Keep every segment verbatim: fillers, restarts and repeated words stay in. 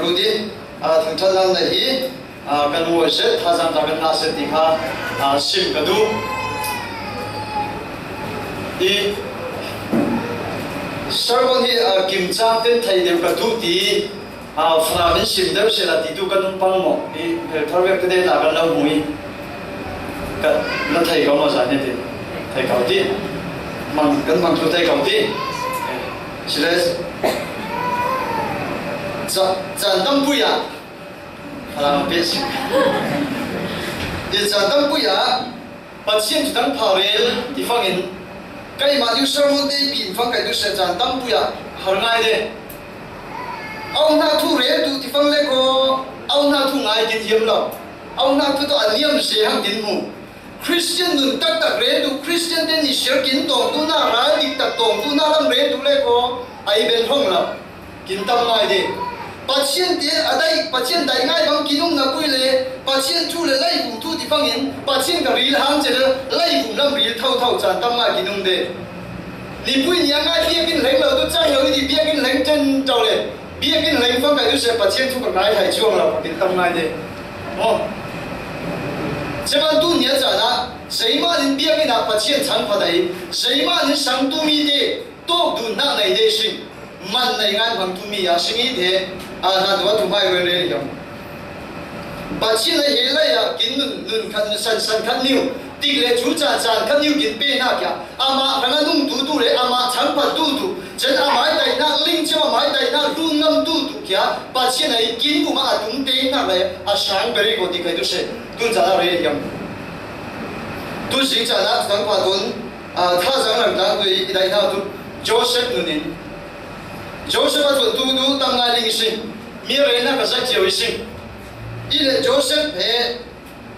Udi, a, thangṭhat nan na hi, a, kan uai set, thazang ta kan na set ti kha, a, sim ka duh. I sermon hi, a, kimchang ten thei deuh ka duh ti, a, Falam in sim deuh sela ti tu kan um pang maw? I, e, thar vek te de ta kan lo hmu i. Ka, na thei ko maw zan he ti. Thei ko ti. Mang, kan mang tu thei ko ti. Siles. Cha, chan tam pui a. Ala ma pes. Ye chan tam pui a. Pathian thu dang pha rel ti fangin. Kai ma diu sermon te pi fang kai tu se chan tam pui a. Har ngai de. Au na thu rel tu ti fang le ko. Au na thu ngai kin hiam lo. Au na thu to a niam se hang kin mu. Christian nun tak tak rel tu, Christian te ni share kin tong tu na, ral dik tak tong tu na lam rel tu le ko, ai ben hong la. Kin tam ngai de. Pathian te a dai, Pathian dai ngai bang kin um na pui le, Pathian thu le lai vum thu ti fangin, Pathian ka ril hang che le, lai vum lam ril thau thau chan tam ngai kin um de. Ni pui ni a ngai biak in leng lo tu chang lo ni biak in leng chen tau le. Biak in leng fang kai tu se Pathian thu ka ngai hai chuang lo, kin tam ngai de. Mo. Seman tu nia chan a, Seiman in biak in a Pathian chang pha dai, Seiman in sang tu mi te, tok dun na nai de sing, man nai ngan bang tu mi a sing i de, a na dua tu mai wen re yong. Pathian a he lai a kin nun, nun khat, san, san khat niu, tik le chu chan, chan khat niu kin pe na kia, ama rang a nung tu tu le, ama chang pha tu tu, chen ama dai na, ling che ama dai na, lun ngam tu tu kia, Pathian a i kin bu ma a tung te na le, a sang beri ko ti kai tu se, tun chan a re yong. Tu sing chan a, tang pa tun, A, thazang lang tang tu i dai na tu Joseph nun in. Joseph a tu tu tu tam ngai ling sing. Mi re na ka sa chiu sing. I le Joseph he,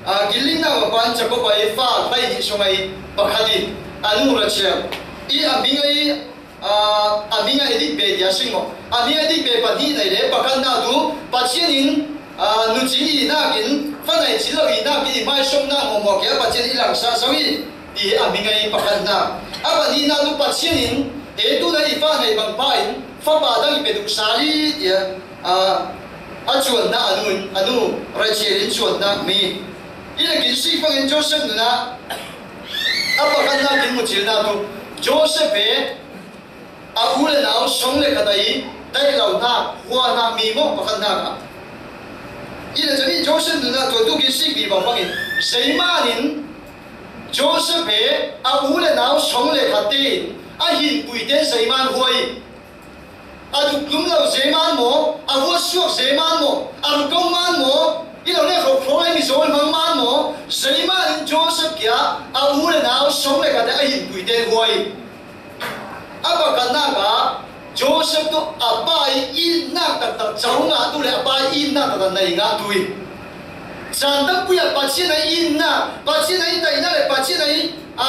a, giling na wa pan cha ko bai fa lai ni sung ai pakhat i. A nu Rachel. I a mi ngai, a, a mi ngai dik be dia sing mo. A mi ngai dik be pa ni nai le pakhat na tu Pathian in A, nu ci i nak in, fa nai ci lo i nak in, i mai song na mo mo kia Pathian i lang sa so i, ti a mi ngai pakhat na. A pa ni na tu Pathian in, e tu na i fa nai bang pa in, fa pa dang i pe duk sa li, tia, a, a chuan na a nu, a nu, Rachel in chuan na mi. I le kin si fang in Joseph nu na, a pakhat na kin mu cil na tu, Joseph e, A u le nau song le khat a i, dai lo hna, hua hna mi maw pakhat hna kha. I le chan i Joseph nuna tua tu ki sik mi bang bangin, Seiman in Joseph he a u le nau song le khat te in a hin pui te Seiman huai. A duk lum lo Seiman maw, a hua suak Seiman maw, a rukau man maw, i lo le khau khau le mi zawl mang man maw, Seiman in Joseph kia a u le nau song le khat te a hin pui te huai. A pakhatnak ah Joseph tu a pa i itnak taktak co ngah tu le a pa i itnak taktak nei ngah tu i caan tampi ah Pathian a itnak, Pathian a i daihnak le Pathian a i, a,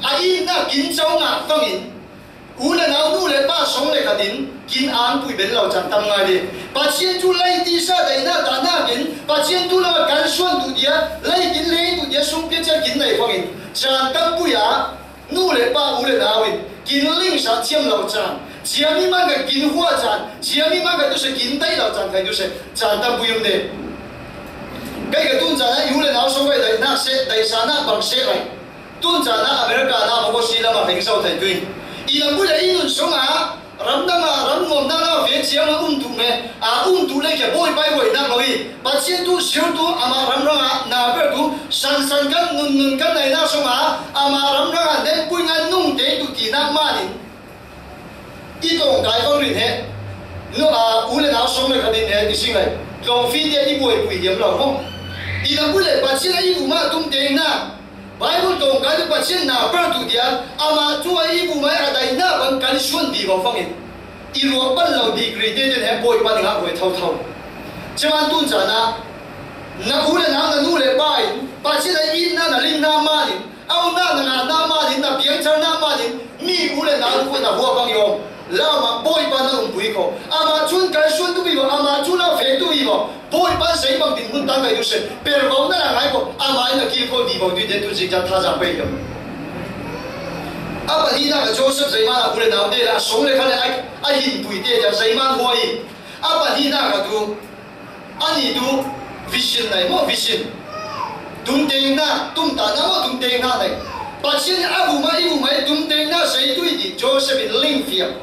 a itnak kin co ngah fangin u le nau, nu le pa song le khat in kin angpui ben lo caan tam ngai le Pathian tu lei tisa daihnak dahnak in Pathian tu lam a kan suan duh dia, lei kin lei duh dia sungpia cia kin nei fangin caan tampi ah nu le pa, u le nau in kin lingsa thiam lo caan, ciami man ka kin hua caan, ciami man ka tu se kin dai lo caan kai tu se caan tam pui um de. Kai ka tun caan a i u le nau song kai dai nak se, dai sa nak bang se lai. Tun caan a America na ma ko si lam a heng sau thai tu in i lam pui le i nun song a Ram dang ah, ram nuam dang ah ve ciang a um duh me, a um duh le kia Bawipa i buainak lo i, Pathian tu, sir tu, amah ram rang ah na ber tu, sansan kan, nunnun kan nai nak sung ah, amah ram rang ah nenpui ngan nung te tu tinak man in, i tawng kai fang rin he, nu, a, u le nau song le khat in he, i sing lai, tlawng fi te i buaipui hiam lo maw? I na bu le Pathian a i um ah tum te nak, Bible tawngkai tu Pathian na per tu dia, amah cu a i bu mai a daihnak bang kan suan vivo fangin i ruak pan lo degree te ten he Bawipa ning ah ruai thotho. Cuman tun caan ah na u le nau, na nu le pa in Pathian a i na, na lingnak man in, a umnak na ngahnak man in, na piangcharnak man in mi u le nau khua na hua bang i om. Lamah Bawipa na umpui ko. Amah cun kalsuan tu vivo, amah cun a fe tu vivo. Bawipa zei bang dinhmun tang kai tu se. Pervo na la ngai ko. Amah in a kilkol vivo tu te tu zik jan tha zang pei ko. A pahnih nak a Joseph zeiman a u le nau te le a song le kha le a, a hinpui te cia zeiman huai. A pahnihna kha tu, a nih tu, vision nei maw, vision. Tumtengna, tumtahna maw, tumtengna nei. Pathian a vuma, i vuma i tumtengna sei tu i ti Joseph in ling fiam.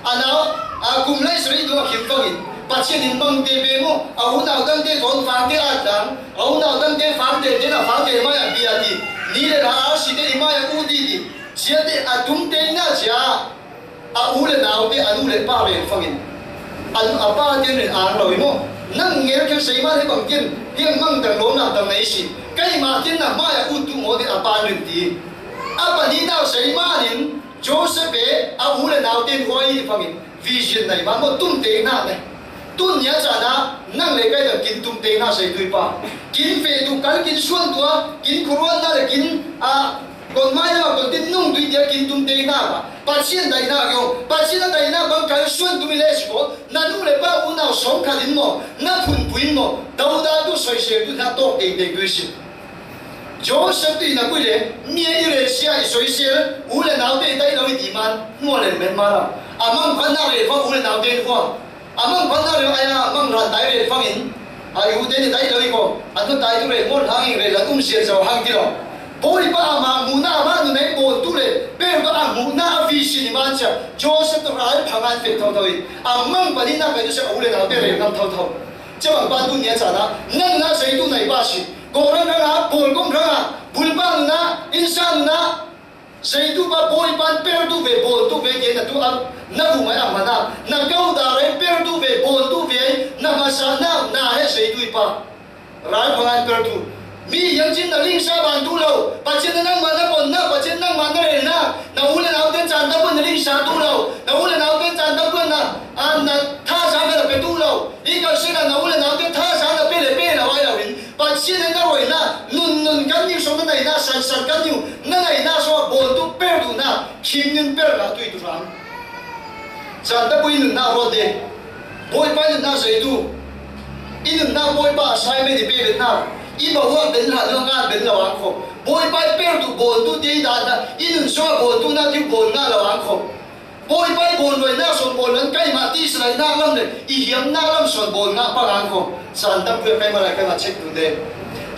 A nau, a kum lai sari tu a khim fangin, Pathian in mangte pe maw, a unau dangte thawn fangte a tang, a unau dangte fangte te na fangte mai a bia ti, ni le la a si te i mai a u ti ti, ziate a tumtengna zia. A u le naute, a nu le pa rel fangin, a, a pa tian rin ang lo i maw. Nang ngel kil sei man hi bang tian, hiang mang dang lo nam dang nei si. Kei ma tian na mai a ut tu maw ti a pa rin ti. A pahnihna sei manin, Joseph e, a u le naute huai i fangin, vision nei man maw, tumtengna nei. Tun nia chana, nang le kei dang kin tumtengna sei tu i pa. Kin fe tu kal kin suan tua, kin khuruan na le kin, a, kon mai na kon tin nung tu i tia kin tumtengna ba. Pathian daihna kio, Pathian a daihna bang kal suan tu mi le si ko, na nu le pa unau sawm khat in maw, na phunpui in maw, dauda tu soisel tu na tawk tengteng tu i si. Joseph tu i na kui le, mi a i le sia i soisel, u le naute i tai lo i ti man, nual le men man lo. A mangphatna le fa u le naute i hua. A mangphatna rel aia, mang ran tai rel fangin, a i ute ni tai lo i ko, a tu tai tu rel, mon hang ing rel, a um sian zo hang ti lo. Bawipa ama muhna, ama nunei bawl tu le, pel tu a muhna a vision i man cia, Joseph tu ral phangan fe tho tho i, a mang pahnihna kai tu sia u le naute rel ngam tho tho. Cia bang pa tu nia cana, nang na sei tu nai pa si, ko rang rang a, bawl kom rang a, bulpa nuna, insa nuna, Zeitu pa Bawipa in pertu ve, bawltu ve, ke na tu a, na bu mai a mana, na kau da rei pertu ve, bawltu ve, na masa na, na he zeitu i pa. Ral phangan pertu. Mi yang chin na lingsa ban tu lo, Pathian na nang mana pon na, Pathian nang mana rei na, na u le nau ten chan ta pon na lingsa tu lo, na u le nau ten chan ta pon na, a na tha sa na pe tu lo. I kal se na, na u le nau ten tha sa na pe le pe la wai lo in. Pathian in na ruaina, nun nun kan niu sawm na naina, san san kan niu na naina sawm a bawltu perduhna, khim nun per la tui tu hram. Zan tapui nunna ruat de. Bawipa i nunna zeitu. I nunna Bawipa a sai me ni pe betna. I bawa ben la nua ngan ben lo ang kho. Bawipa i perduh bawltu te i dana, i nun sawm a bawltu na tiu bawl nga lo ang kho. Bawipa i bawl luaina sawn bawl luan kai mah ti si laina lam le i hiamna lam sawn bawl ngah pang ang kho. San tam pui a kai mah lai kai mah chek tu de.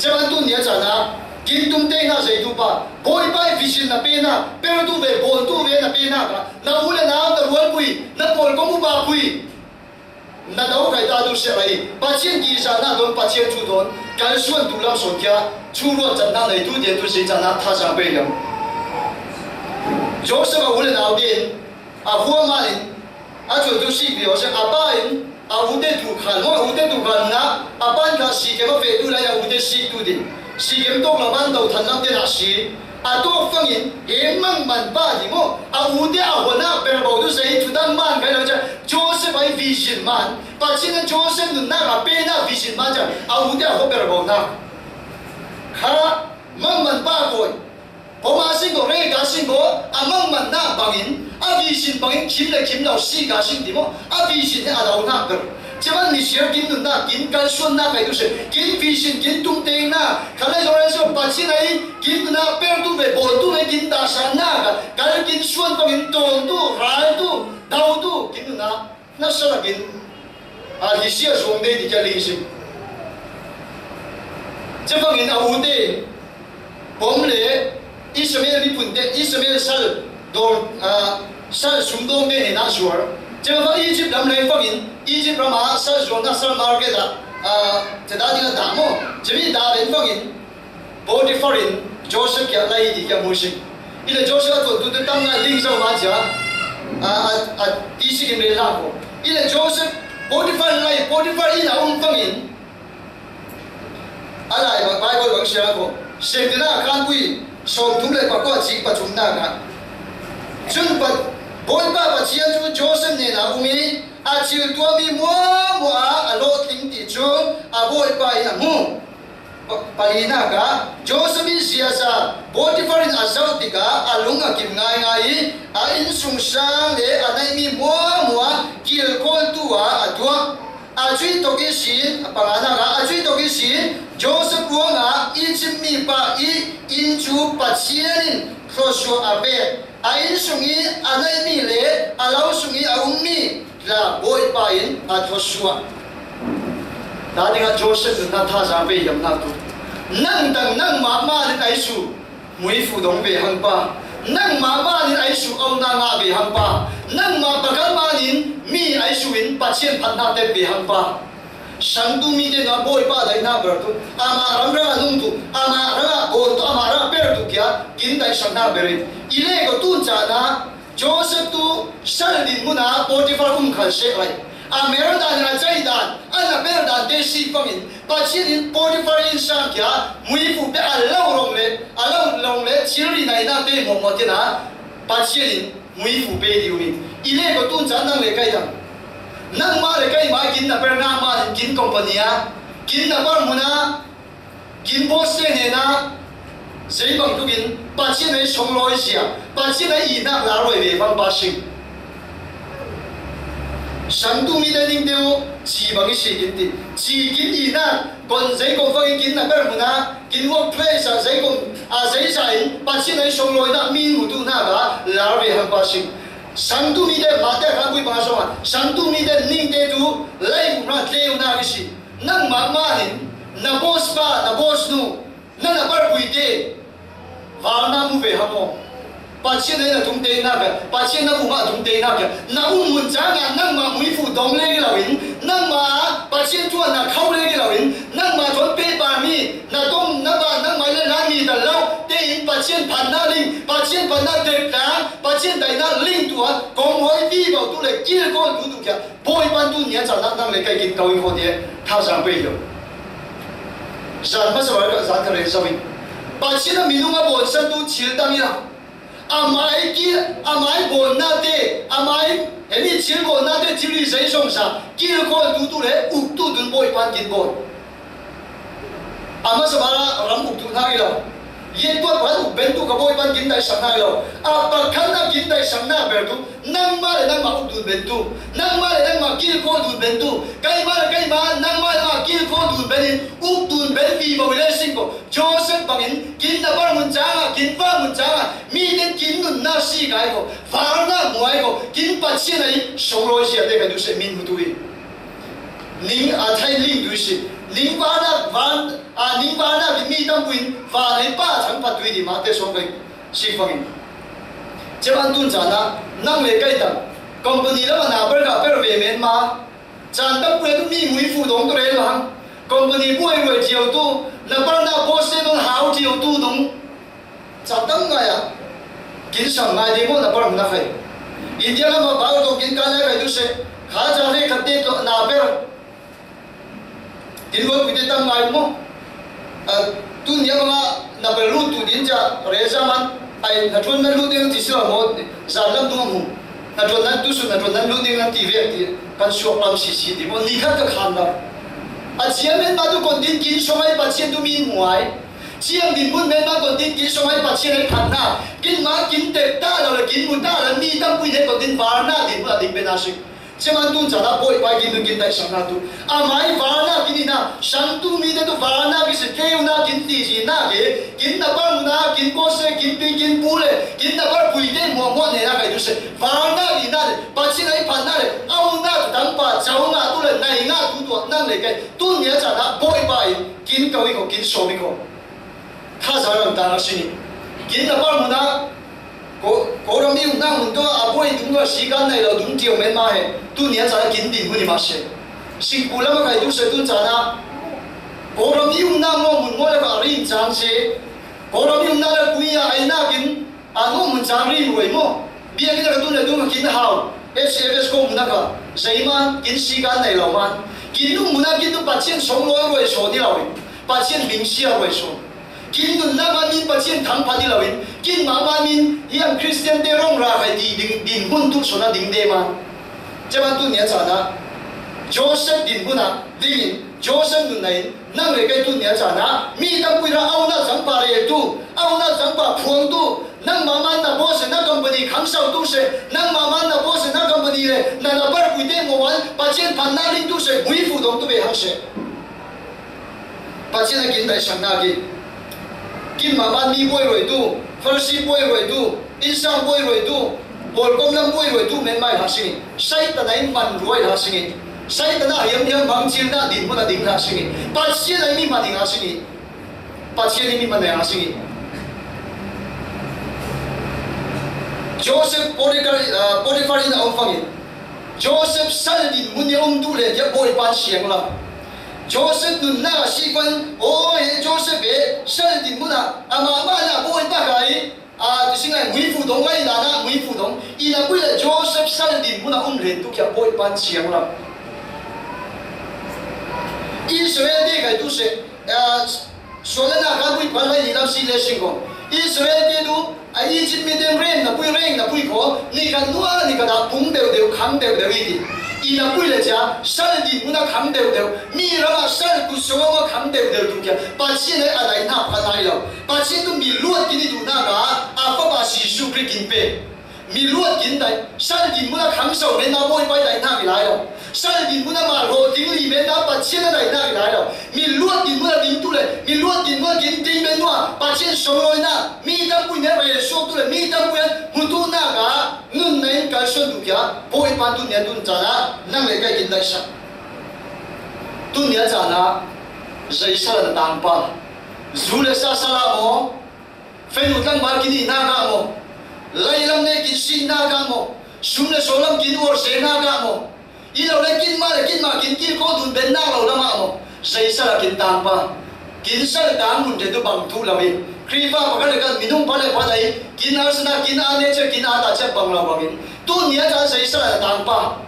Cheman tu nia chana kin tum te na zeitu pa. Bawipa i vision na pe na, pertu ve, bawltu ve na pe na ka. Na u le na, na rual pui, na bawl kong u ba pui. Na do kai ta tu se lai, Pathian ki sa na don, Pathian chu don, kal suan tu lam sawn kia, chu ruat chan na nei tu de tu si chana tha sa pe yam. Joseph a u le nau din, a hua ma in, a chu tu si bi o se, a pa in, a u te tu khan, mo a u te tu khan na, a pan ka si ke ma fe tu lai a u te si tu din. Si ke tok la ban do than lam te na si. A tawk fangin, he mangman pa ti maw, a ute a huana ber bo tu zei thu dan man kai lo cha, Joseph ai vision man, Pathian a Joseph nunna ka pena vision man cha, a ute a hua ber bo na. Kha, mangman pa koi, poma sing ko, re ka sing ko, a mangman na bangin, a vision bangin, kim le kim lo si ka sing ti maw, a vision he a lo na ber. Cheman ni siar kin nunna, kin kalsuanna kai tu se, kin vision, kin tumtengna, khalai zore so Pathian ai, kin nunna pertu ve, bawltu ve, kin dahsanna ka, kal kin suan bangin tawltu, raltu, dautu, kin nunna, na sarakin, a, hi sia zuang dei ti kia ling sim. Chebangin a ute, Pom le Ishmael miphunte, Ishmael sal dawr, ah, sal sumdawngte hnenah zuar. Cemah Egypt lam lei fangin, Egypt ramah sal zuarna sal market ah, ah, ceda ding a dah maw? Cemi dah ven fangin, Potiphar in Joseph kiah lai ti kiah hmu sing. Ile Joseph a tuantute tam ngai ding zo ma cia, ah, ah, ah, ti sikin rel hlah ko. Ile Joseph, Potiphar lai, Potiphar in a um fangin, A lai bang Bible bang siang ko. Siangtina a khanpui sawmthum le pakua cik pathumna kha. Cun pa, Bawipa Pathian cu Joseph hnenah um i a ciltuami muahmuah ah a hlawhtling ti cu a Bawipa in a hmu. Pa, palina kha Joseph in ziaza Potifar in a zoh tikah a lung a kim ngaingai i a innsungsang le a neihmi muahmuah kilkawltu ah a tuah. A cuih tok ihsin, a panganak ah, a cuih tok ihsin Joseph ruangah Egypt mipa i inn cu Pathian in thluasuah a pek. A inn sung i a neihmi le a lo sung i a ummi Tla Bawipa in a thawsuah. Ta dingah Joseph nunna thazaang vei hiamna tu. Nang dang nangmah manin aisu muifu dong ve hangpa. Nangmah manin aisu auna ngah ve hangpa. Nangmah pakhat manin mi aisu in Pathian phatna tep ve hangpa. Sangtu mite na Bawipa daihna ber tu, amah rangrang a nung tu, amah rang a bawn tu, amah rang a per tu kia kin daihsakna ber in. I lek aw tun cahna Joseph tu sal dinmun ah Potiphar um khal seh lai. A mer dan a cai dan a na ber dan te si fangin Pathian in Potiphar in sang kia muifu te a lo rong le a lo rong le thilri naina te mawmawh tina Pathian in muifu pe di umin. I lek aw tun cah nang le kai dang nangmah le kai mah kin na per nangmah in kin company ah kin na par mun ah kin boss te hnenah zei bangtukin Pathian ei songlawi zia Pathian ei ihnak lar roi ve bang pa sing. Sangtu mite ningte uh ci bang i si kin ti ci kin ihnak kon zei kon fangin kin na per mun ah kin workplace ah zei kon a zei sa in Pathian ei songlawinak mi mutu hnak ah lar ve hang pa sing. Sangtu mite mahte a khan pui bang a song ah sangtu mite ningte tu lai umra tle uhnak i si. Nangmah manin na boss pa na boss nu na na barpuite varna mu ve hang aw. Pathian ei na tung teinak a Pathian na um ah tung teinak a na um mun cangah nangmah muifu dong lek i loin nangmah Pathian thu a na kho lek i loin nangmah thawn pehpar mi na tom na ba nangmah le la mi tal lo tein Pathian phatna ling Pathian phatna tek tlang Pathian daihnak ling tu a kong hawi vivo tu le kilkawl tu tu kia Bawipa tu nia cahnak nang le kai kin kau i khawh ti e. Thazaang pei lo. Zan hmasa val zan ka rel zo in Pathian a minung a bawnsan tu thil dang ila amai ki amai bawnna te amai hemi thil bawnna te thil i zei zong sa kilkawl tu tu le uk tu tun Bawipa kin bawn. A hmasa bala ram uk duh hna i lo. Yetpuat pakhat uk ben tu ka Bawipa kin daihsak hna i lo. A pakhat na kin daihsak hna ber tu nangmah le nangmah uk dun ben tu nangmah le nangmah kilkawl dun ben tu keimah le keimah nangmah le nangmah kilkawl dun ben in uk dun ben vivo i le sing ko. Joseph bangin kin na bar mun cangah kin va mun cangah mi kin kin nunna si kai ko. Varna muai ko kin Pathian ai songlawi sia te kai tu se min mutu i. Ning a thai ling tui si. Ning vana van a ning vana ki mi tam kuin van ai pa thang pat tui di ma te song kai si fangin. Che ban tun chana nang le kai tam company lama na per ka per ve men ma. Chan tam kuin tu mi mui fu dong tu rel hang company buai buai chiau tu na par na boss te dong hau chiau tu dong. Cak tam ngai ah kin sam ngai ding maw na par hmuna khai. India lam ah bal tawh kin kan lai khai tu seh kha ca hre khat te tawh na per. Kin ruat puite tam ngai maw. Tun nia banga na per lut tu din ca reza man ai na tuan nan lut ding ti sila maw. Zan lam dung hmu na tuan nan tu sun na tuan nan lut ding nan ti vek ti kan suak lam sisi ti maw ni khat ka khan lam. A chiam en ma tu kon din kin song ai Pathian tu min hmu ai. Ciang dinhmun men ma kon din kin song ai Pathian ai phatna kin ma kin tek ta lo le kin mu ta lo mi tam pui ne kon din varna dinhmun a ding bena sing. Ciaman tun cana Bawipa kin nu kin daihsakna tu amai varna kin ina sang tu mi te tu varna kin se keu na kin ti si na ke kin na pang na kin ko se kin pi kin pu le kin na bar pui te mo mo ne na kai tu se varna ina le Pathian ai phatna le au na tu tang pa chau na tu le nai na tu tu nang le kai tu nia cana Bawipa in kin kau i ko kin sawm i ko. Thazaang lam tang a si ni. Kin na par mun ah ko, Kawlram i uknak mun tawh a buai dung lo si kan nai lo dung ṭio men mah he. Tu nia caan kin din hmun i mah si. Singpu lam a kai tu se tun caan ah Kawlram i uknak maw mun maw le ka rin caan si. Kawlram i uknak le kui a ai nak in a maw mun caan rin ruai maw. Biakinn a ka tun le tung a kin hau. F C F S ko mun a ka. Zeiman kin si kan nai lo man. Kin nu mun a kin tu Pathian song lo ruai sawn i lo in. Pathian bing sia ruai sawn. Kin nunnak man min Pathian thangphat i lo in kin mah man min hiam Khristian te rong ra khai ti ding din hun tu sawn a ding de man. Ceban tu nia caan ah Joseph din hun ah ding in Joseph nunna in nang le kai tu nia caan ah mi tam pui ra au na sang pa rel tu au na sang pa phuang tu nang mah man na boss na company khang sau tu se nang mah man na boss na company le na na bar pui te mo wan Pathian phan na ling tu se mui fu dong tu ve hang se. Pathian a kin daihsaknak hi. Kin mah ban mi buai ruai tu, Farasi buai ruai tu, innsang buai ruai tu, Pawlkom lam buai ruaitu men mai hlah sing hi. Satan a in man ruai hlah sing hi. Satan a hiamhiam mangcilna dinhmun a ding hlah sing hi. Pathian a in mi man hi hlah sing hi. Pathian in mi man hi hlah sing hi. Joseph Potiphar, ah, Potiphar in a om fangin, Joseph sal dinhmun i a om tu le dia Bawipa in siang lo. Joseph nunna a si pan, aw he Joseph he, sal dinhmun a, amah mah na Bawipa ka hi, a, ti sing lai, muifu dong ngai dana, muifu dong. I na pui le Joseph sal dinhmun a um len tu kia Bawipa in siang lo. Israel te kai tu se, a, sualna ka pui pan lai ni lam si le sing ko. Israel te tu, a, Egypt mi ten reng na pui, reng na pui ko, ni ka nua, ni ka da pung deu deu, khang deu deu i ti. I na pui le cia, sal dinhmun a khang deu deu, mi ram a sal ku so a khang deu deu tu kia, Pathian a dai na pha nai lo. Pathian tu mi luat kin i duhna ka, a Fapa Jesu Khrist kin pe. Mi luat kin dai, sal dinhmun a khang so men na Bawipa i dai na ki lai lo. Sal dinhmun a ma lo ding li men na Pathian a dai na ki lai lo. Mi luat dinhmun a ding tu le, mi luat dinhmun a kin ding men nua, Pathian song loi na, mi tam pui ne re suak tu le, mi tam pui a mu tu na ka, nun na in kal suan tu kia, Bawipa tu nia tun cana, nang le kai kin dai sa. Tu nia cana, zei sal na tang pa. Zu le sa sal a mo, Fenu tlangval kin i na ka mo. Lailam ne kin si na ka mo. Sum le so lam kin uar se na ka mo. I lo le kin ma le kin ma kin kin ko dun ben na lo lam a mo. Sei sal a kin tang pa. Kin sal tang mun te tu bang tu lo i. Khrihfa pa ka le kan minung pa le pa dai. Kin a sana kin a ne che kin a ta che bang lo bang in. Tu nia ta sei sal a tang pa.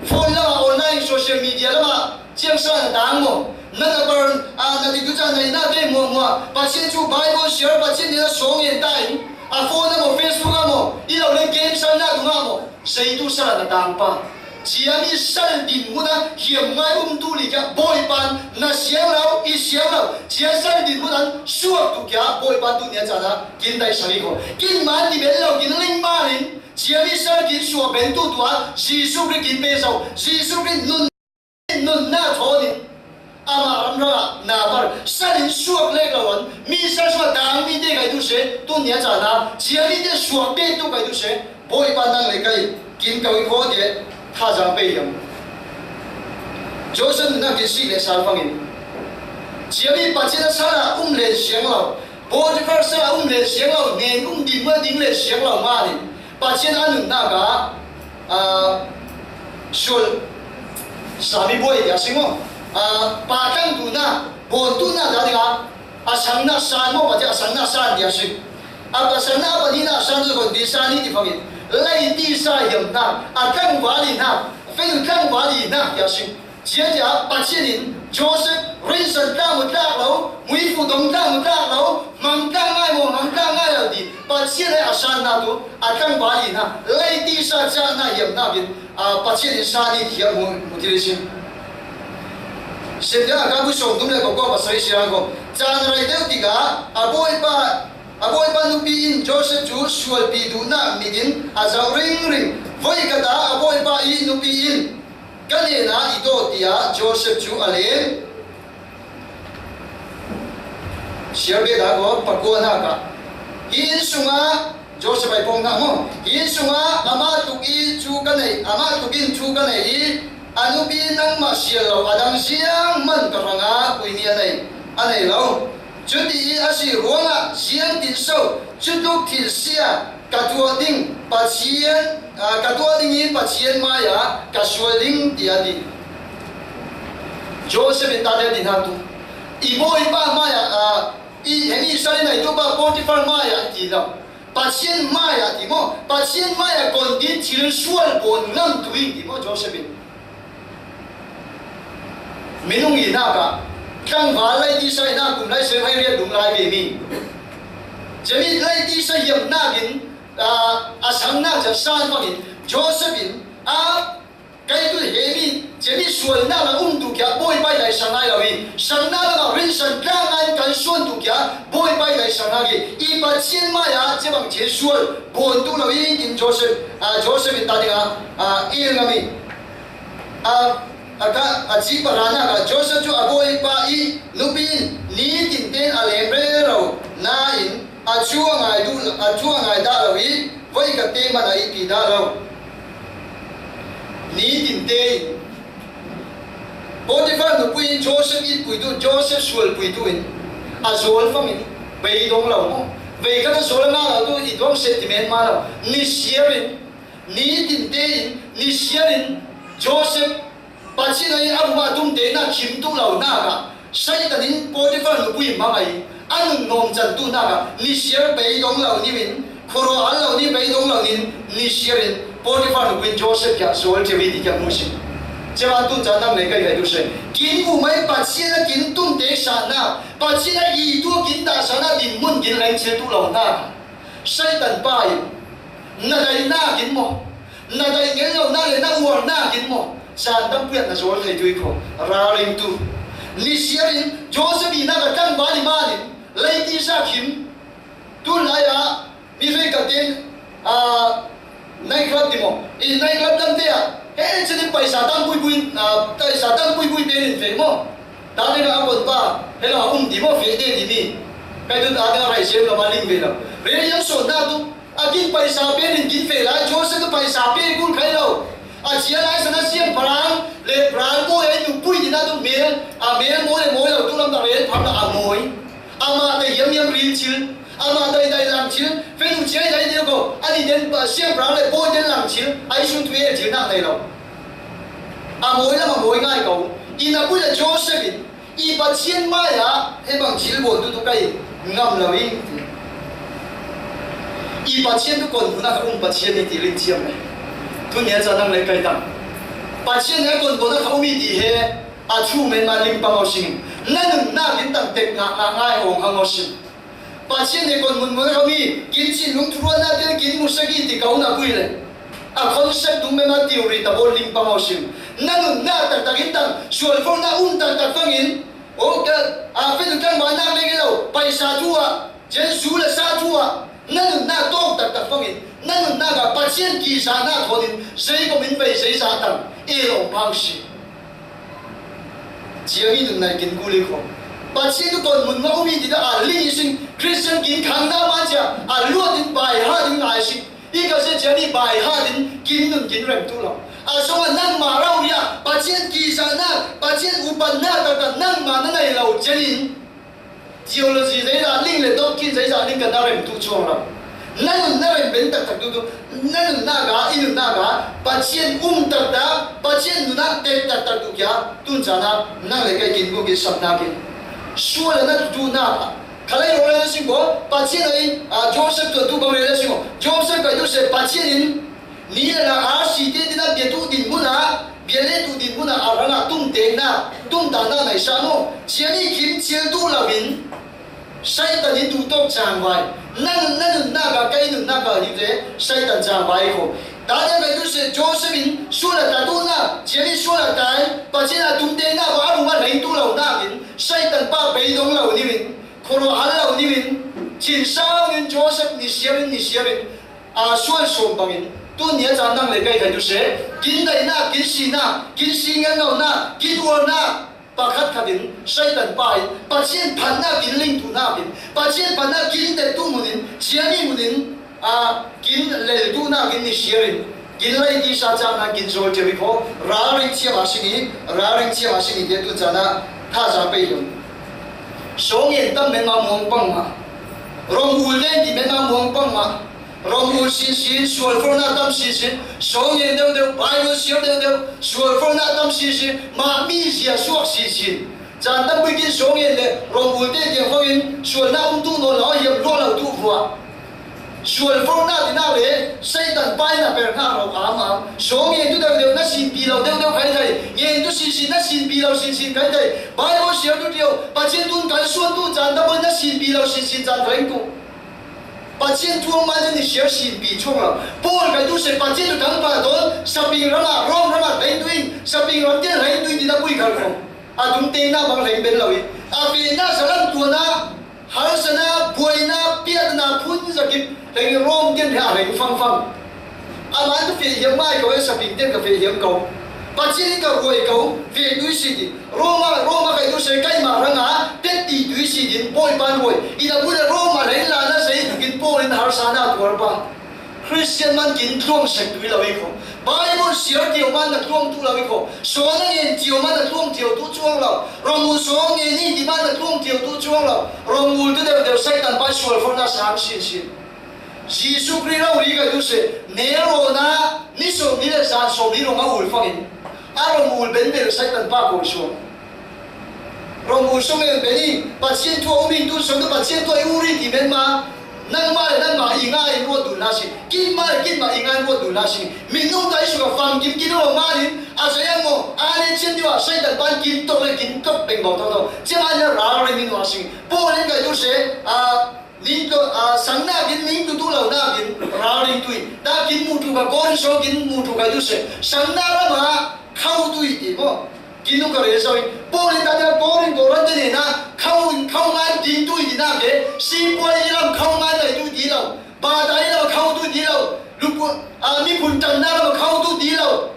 Phone lama, online, social media lama, ciang sa na tang mo. Na na bar, a, na ti tu ca na i na te mo mo. Pathian cu Bible share, Pathian ni na song yen ta in. A phone lama, Facebook lama, i lo le game sal na tu lama. Sei tu sa na tang pa. Cia mi sal dinhmun a hiam ngai um tu li kia Bawipa na siang lo, i siang lo. Cia sal dinhmun an suak tu kia Bawipa tu nia cana kin dai sa li ko. Kin man ti ben lo, kin ling man in. Cia mi sal kin suak ben tu tua, Jesu Khrist kin pe zo, Jesu Khrist nun, nun na thaw nin, ama ram ram a na bar, sal in suak lek lo an, mi sal suak dang mi te kai tu se, tu nia cana, cia mi te suak te tu kai tu se, Bawipa nang le kai, kin kau i khaw te, tha zang pe hiam. Joseph na kin si le sal fangin. Cia mi Pathian a sal a um len siang lo, Potiphar sal a um len siang lo, nen um ding ma ding len siang lo ma nin. Pathian a nunnak ah, ah, sual sami buai tiah a si maw? Ah, pa tlang duhnak, bawn duhnak dah dingah a sannak san maw? Pathian a sannak san tiah a si. A, a sannak a pahnihnak a san zong kon ti san hi ti fangin. Lei tisa hiamnak, a tlangval ihnak, fei tlangval ihnak tiah a si. Cia cia Pathian in Joseph rinsan tlak mu tlak lo, muifu dong tlak mu tlak lo, mang tlak ngai maw, mang tlak ngai lo ti Pathian he a sannak tu a tlangval in ha, lei tisa cahnak hiamnak in, a, Pathian in san hi tiah mu, mu thil a si. Sim tiang a kan bu sawm tum le ko ko pasal siang ko. Caan a rei deuh tikah a bawipa, a bawipa nupi in Joseph cu sualpi duhnak mit in a zoh ringring. Voi ka ta a bawipa i nupi in ka hnenah i dawt, tiah Joseph cu a lem. Siar bia dah ko pakua hna ka. Hi inn sungah Joseph ai pawng hna maw? Hi inn sungah amah tuk i thu ka nei, amah tuk in thu ka nei i a nupi nangmah sial lo a dang ziangman ka hrangah puimi a nei, a nei lo. Cuti i a si ruangah ziangtin so cutluk thil sia ka tuah ding Pathian, aa, ka tuah ding i Pathian mai-ah ka sual ding, tiah a ti. Joseph in tate dinhak tu. I bawipa mai-ah, aa, i hemi sal in ai tupa Potifar mai-ah ti lo. Pathian mai-ah ti maw? Pathian mai-ah kon ding thil sual bawn ngamtu in ti maw Joseph in? Minung ihnak ah tlangval lei tisa ihnak kum lai seng hai riat dum lai ve mi. Cemi lei tisa hiamnak in, aa, a sangnak can san bangin Joseph in a kai tu he mi cemi sualnak a um tu kia Bawipa i dai sang ngai lo i sangnak lamah rinsan tlak ngai kan suan tu kia Bawipa i dai sang ngai i Pathian mai-ah cebang thil sual bawn tu lo i in Joseph, aa, Joseph in ta dingah, aa, i ngam i. A, a ka, a cih parahnak ah Joseph cu a bawipa i nupi in nitin tein a lem rero nain a thu a ngai duh, a thu a ngai dah lo i Vei ka te mana i pi dah lo. Ni tin te in Potifar nupui in Joseph itpuitu, Joseph sualpuitu in a zual fangin, beidong lo maw? Vei khat a zual a ngah lo tu i tuang seh ti men ma lo. Ni siarin, ni tin te in, ni siarin Joseph Pasian a i a vuma tumte na khim tu lo na ka Satan in Potifar nupui mang a i a nun nom chan tu na ka ni siar beidong lo ni in, khoro al lo ni beidong lo ni in, ni siarin Potifar nupui in Joseph kia sual tia vi ti kia musi. Tia van tu chan nang le kai kai tu se. Kin u mai Pasian a kin tumte sa na, Pasian a i tu kin ta sa na din mun kin leng chil tu lo na. Satan pa in, na dai na kin mo, na dai ngel lo na le na uar na kin mo, san tam puat na zual thei tui ko, ra ring tu. Ni siarin, Joseph i na ka tang ba ni ma ni, lei ti sa khim, tu lai a, mi fei ka tin, a, nai khat ti mo, i nai khat tam te a, he, chini paisa tam pui pui, a, paisa tam pui pui pe nin fei mo. Tate ka a kon pa, he lo a um ti mo fe de ti mi. Kai tu tate ka rai sem lo ma ling ve lo. Re yang so na tu, a kin paisa pe nin kin fe lai, Joseph tu paisa pe kul khai lo. A chia lai sa na siam parang, le parang mo e tu pui ti na tu mel, a mel mo le mo lo tu lam ta re pam la a moi. Ama ta yam yam ril chil, ama ta dai lang chil, fe tu chia dai de ko, a ni den pa siam parang le po den lang chil, ai sun tu e chil na dai lo. A moi lam a moi ngai ko. I na pui la Joseph in, i Pasian mai a, he bang chil bo tu tu kai ngam lo i. I Pasian tu kon tu na ka um Pasian ni ti ling chiam le. Tu nia cha nang le kai tang. Pasian he kon tu na ka um i ti he, a chu men ma ling pang o sing. Na nun na kin tang tek nga nga ngai hong hang o sing. Pasian he kon mun mun a mi, kin sin lung thurua na te kin mu sagi ti kau na pui le. A concept dung me ma theory ta bol ling pang o sim. Na nun na tak tak in tang, sual fo na um tak tak fang in. O ka, a fe tu tang ma na le ke lo, paisa thua, jen su le sa thua. Na nun na tok tak tak fang in. Na nun na ka Pasian ki sa na thon in, sei ko min vei sei sa tang, e lo pang si. Chia mi nun nai kin kuli ko. Pasian tu kon mun ma umi ti ta a ling i sing Christian kin khang na ma chia a luat in bai ha ding ngai sing. I ka se chia mi bai ha ding kin nun kin rem tu lo. A song a nang ma rau ria Pasian ki sa na Pasian upan na ta ta nang ma na nai lo chen in. Theology zei la ling le doctrine zei za ling ka na rem tu chuang lo. Na nun na rem ben tak tak tu tu. Na nun na ga, i nun na ga, Pasian um tak tak, Pasian nun na tek tak tak tu kia, tun cha na, na le kai kin bu kin sap na kin. Sual na tu na. Khalai ro le sing ko, Pasian ai, a, Joseph tu tu bang le sing ko. Joseph kai tu se Pasian in, ni le la a si te te na bia tu din mun a, bia le tu din mun a a rang a tum te na, tum ta na nai sa no. Chia ni khim chial tu la vin. Satan in tu tok chang vai. Na nun na nun na ka kai nun na ka hi te, Satan chang vai ko. Ta ne kai tu se Joseph in sual a ta tu na, chia ni sual a tai, Pasian a tum te na ba a rung a lei tu lo na vin. Satan pa bei dong lo ni vin. Khoro hal lo ni vin. Chin sa vin Joseph ni siarin ni siarin. A sual som bangin, tu nia cha nang le kai khai tu se, kin dai na, kin si na, kin si ngan lo na, kin uar na, pakhat khat in, Satan pa in, Pasian phat na kin ling tu na kin, Pasian phat na kin te tu mun in, chia ni mun in, a, kin lel tu na kin ni siarin, kin lai ti sa cha na kin zol te ri ko, ra ring chia ma si ni, ra ring chia ma si ni te tu cha na, tha za pe yun. Song yen tam men ma muang pang ma. Rong ul len ti men ma muang pang ma. Rong ul sin sin, sual for na tam sin sin, song yen deu deu, Bible siam deu deu, sual for na tam sin sin, ma mi sia suak sin sin. Chan tam bui kin song yen le, rong ul te tiang fangin, sual na um tu no lo, yam lo lo tu vua. Sual for na ti na le, Satan pai na per na lo am am. Song yen tu deu deu, na sin pi lo deu deu khai khai. Yen tu sin sin, na sin pi lo sin sin khai khai. Bible siam tu deu, Pasian tun kan suan tu chan tam bui na sin pi lo sin sin chan khai tu. Pasian thu a man ni siar sin pi chung lo. Paul kai tu se Pasian tu tang pa don, saping ram a, Rom ram a, lei tu in, saping ram tian lei tu in ti na pui kal kong. A tum te na bang lei ben lo in. A pe na sa lam tua na, har sa na, buai na, piat na, phun sa kip, lei Rom tian lei a lei fang fang. A man tu fe hiam mai ko e saping tian ka fe hiam ko. Pasian ka ruai ko, fe tu si ti. Roma, Roma kai tu se kai ma rang a, tet ti tu si din, poi pan poi. Ina bu le Roma le la na se tu kin poi na har sa na tuar pa. Christian man kin tluang sek tu i lo i kho. Bible siar tiu man na tluang tu lo i kho. Sawn a ngen tiu man na tluang tiu tu chuang lo. Rawng u sawn ngen i ti man na tluang tiu tu chuang lo. Rawng u tu deuh deuh Satan pai sual fo na sang sin sin. Jesu Khrih lo ri ka tu se. Nero na ni so ni le san so ni rawng a ul fangin. A rawng ul ben bel Satan pa ko suang. Rawng u sung en beni, Pathian thu a um in tu sung tu Pathian thu a i uri ti men ma. Nangmah le nangmah i ngai in ruat dun la si. Kinmah le kinmah i ngai in ruat dun la si. Minung ta i sung a fang kim kin rawng ma in. A sa yang mo, a le chen diu a Satan pan kin tok le kin tok peng bau tau tau. Chen ma le ral ring in wa si. Paul in kai tu se, a, ning to, a, sang na kin ning tu tu lo na kin, ral ring tui. Ta kin mu tu ka kon so kin mu tu kai tu se. Sang na la ma, khau tui ti mo. Kinu ka re soi. Paul in ta dia Korin Korin te ne na, khau, khau ngan ding tui di na ke, si poi i lam khau ngan nai tui di lo. Ba ta i lam khau tui di lo. Lu pu, a, mi phun tan na lam khau tui di lo.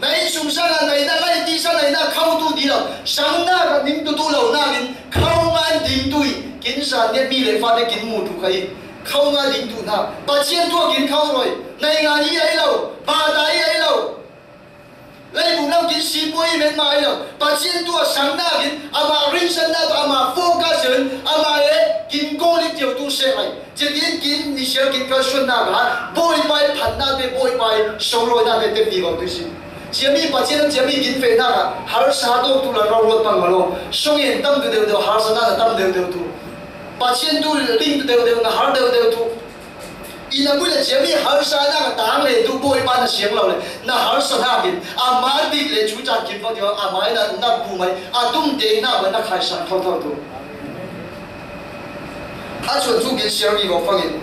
Nai sung sa na nai na lai ti sa nai na khau tui di lo. Sang na ka ding tu tu lo na min khau ngan ding tui. Kin sa ne mi le fa ne kin mu tu kai. Khau ngan ding tu na. Pathian tu kin khau roi. Nai ngan i ai lo. Ba ta i ai lo. Leibu lam kin si poi men mai lo. Pathian tu a sang na kin ama rinsan na tu ama focus in ama e kin ko li tiu tu se ai. Chen kin kin ni sia kin ka sun na ka. Boi pai phan na te boi pai song lo na te te pi bau tu si. Cia mi Pathian cia mi kin fe na ka. Har sa to tu la ro ro pang ma lo. Song en tam tu deu deu har sa na tam deu deu tu. Pathian tu ling tu deu deu na har deu deu tu. I na bui le cia mi harsa na ka tang le tu boi pa na siang lo le. Na harsa na bin. A ma dik le chu chan kim fo dio. A ma na na bu mai. A tum de na ba na khai san thau thau tu. A chuan chu kin siar mi go fangin.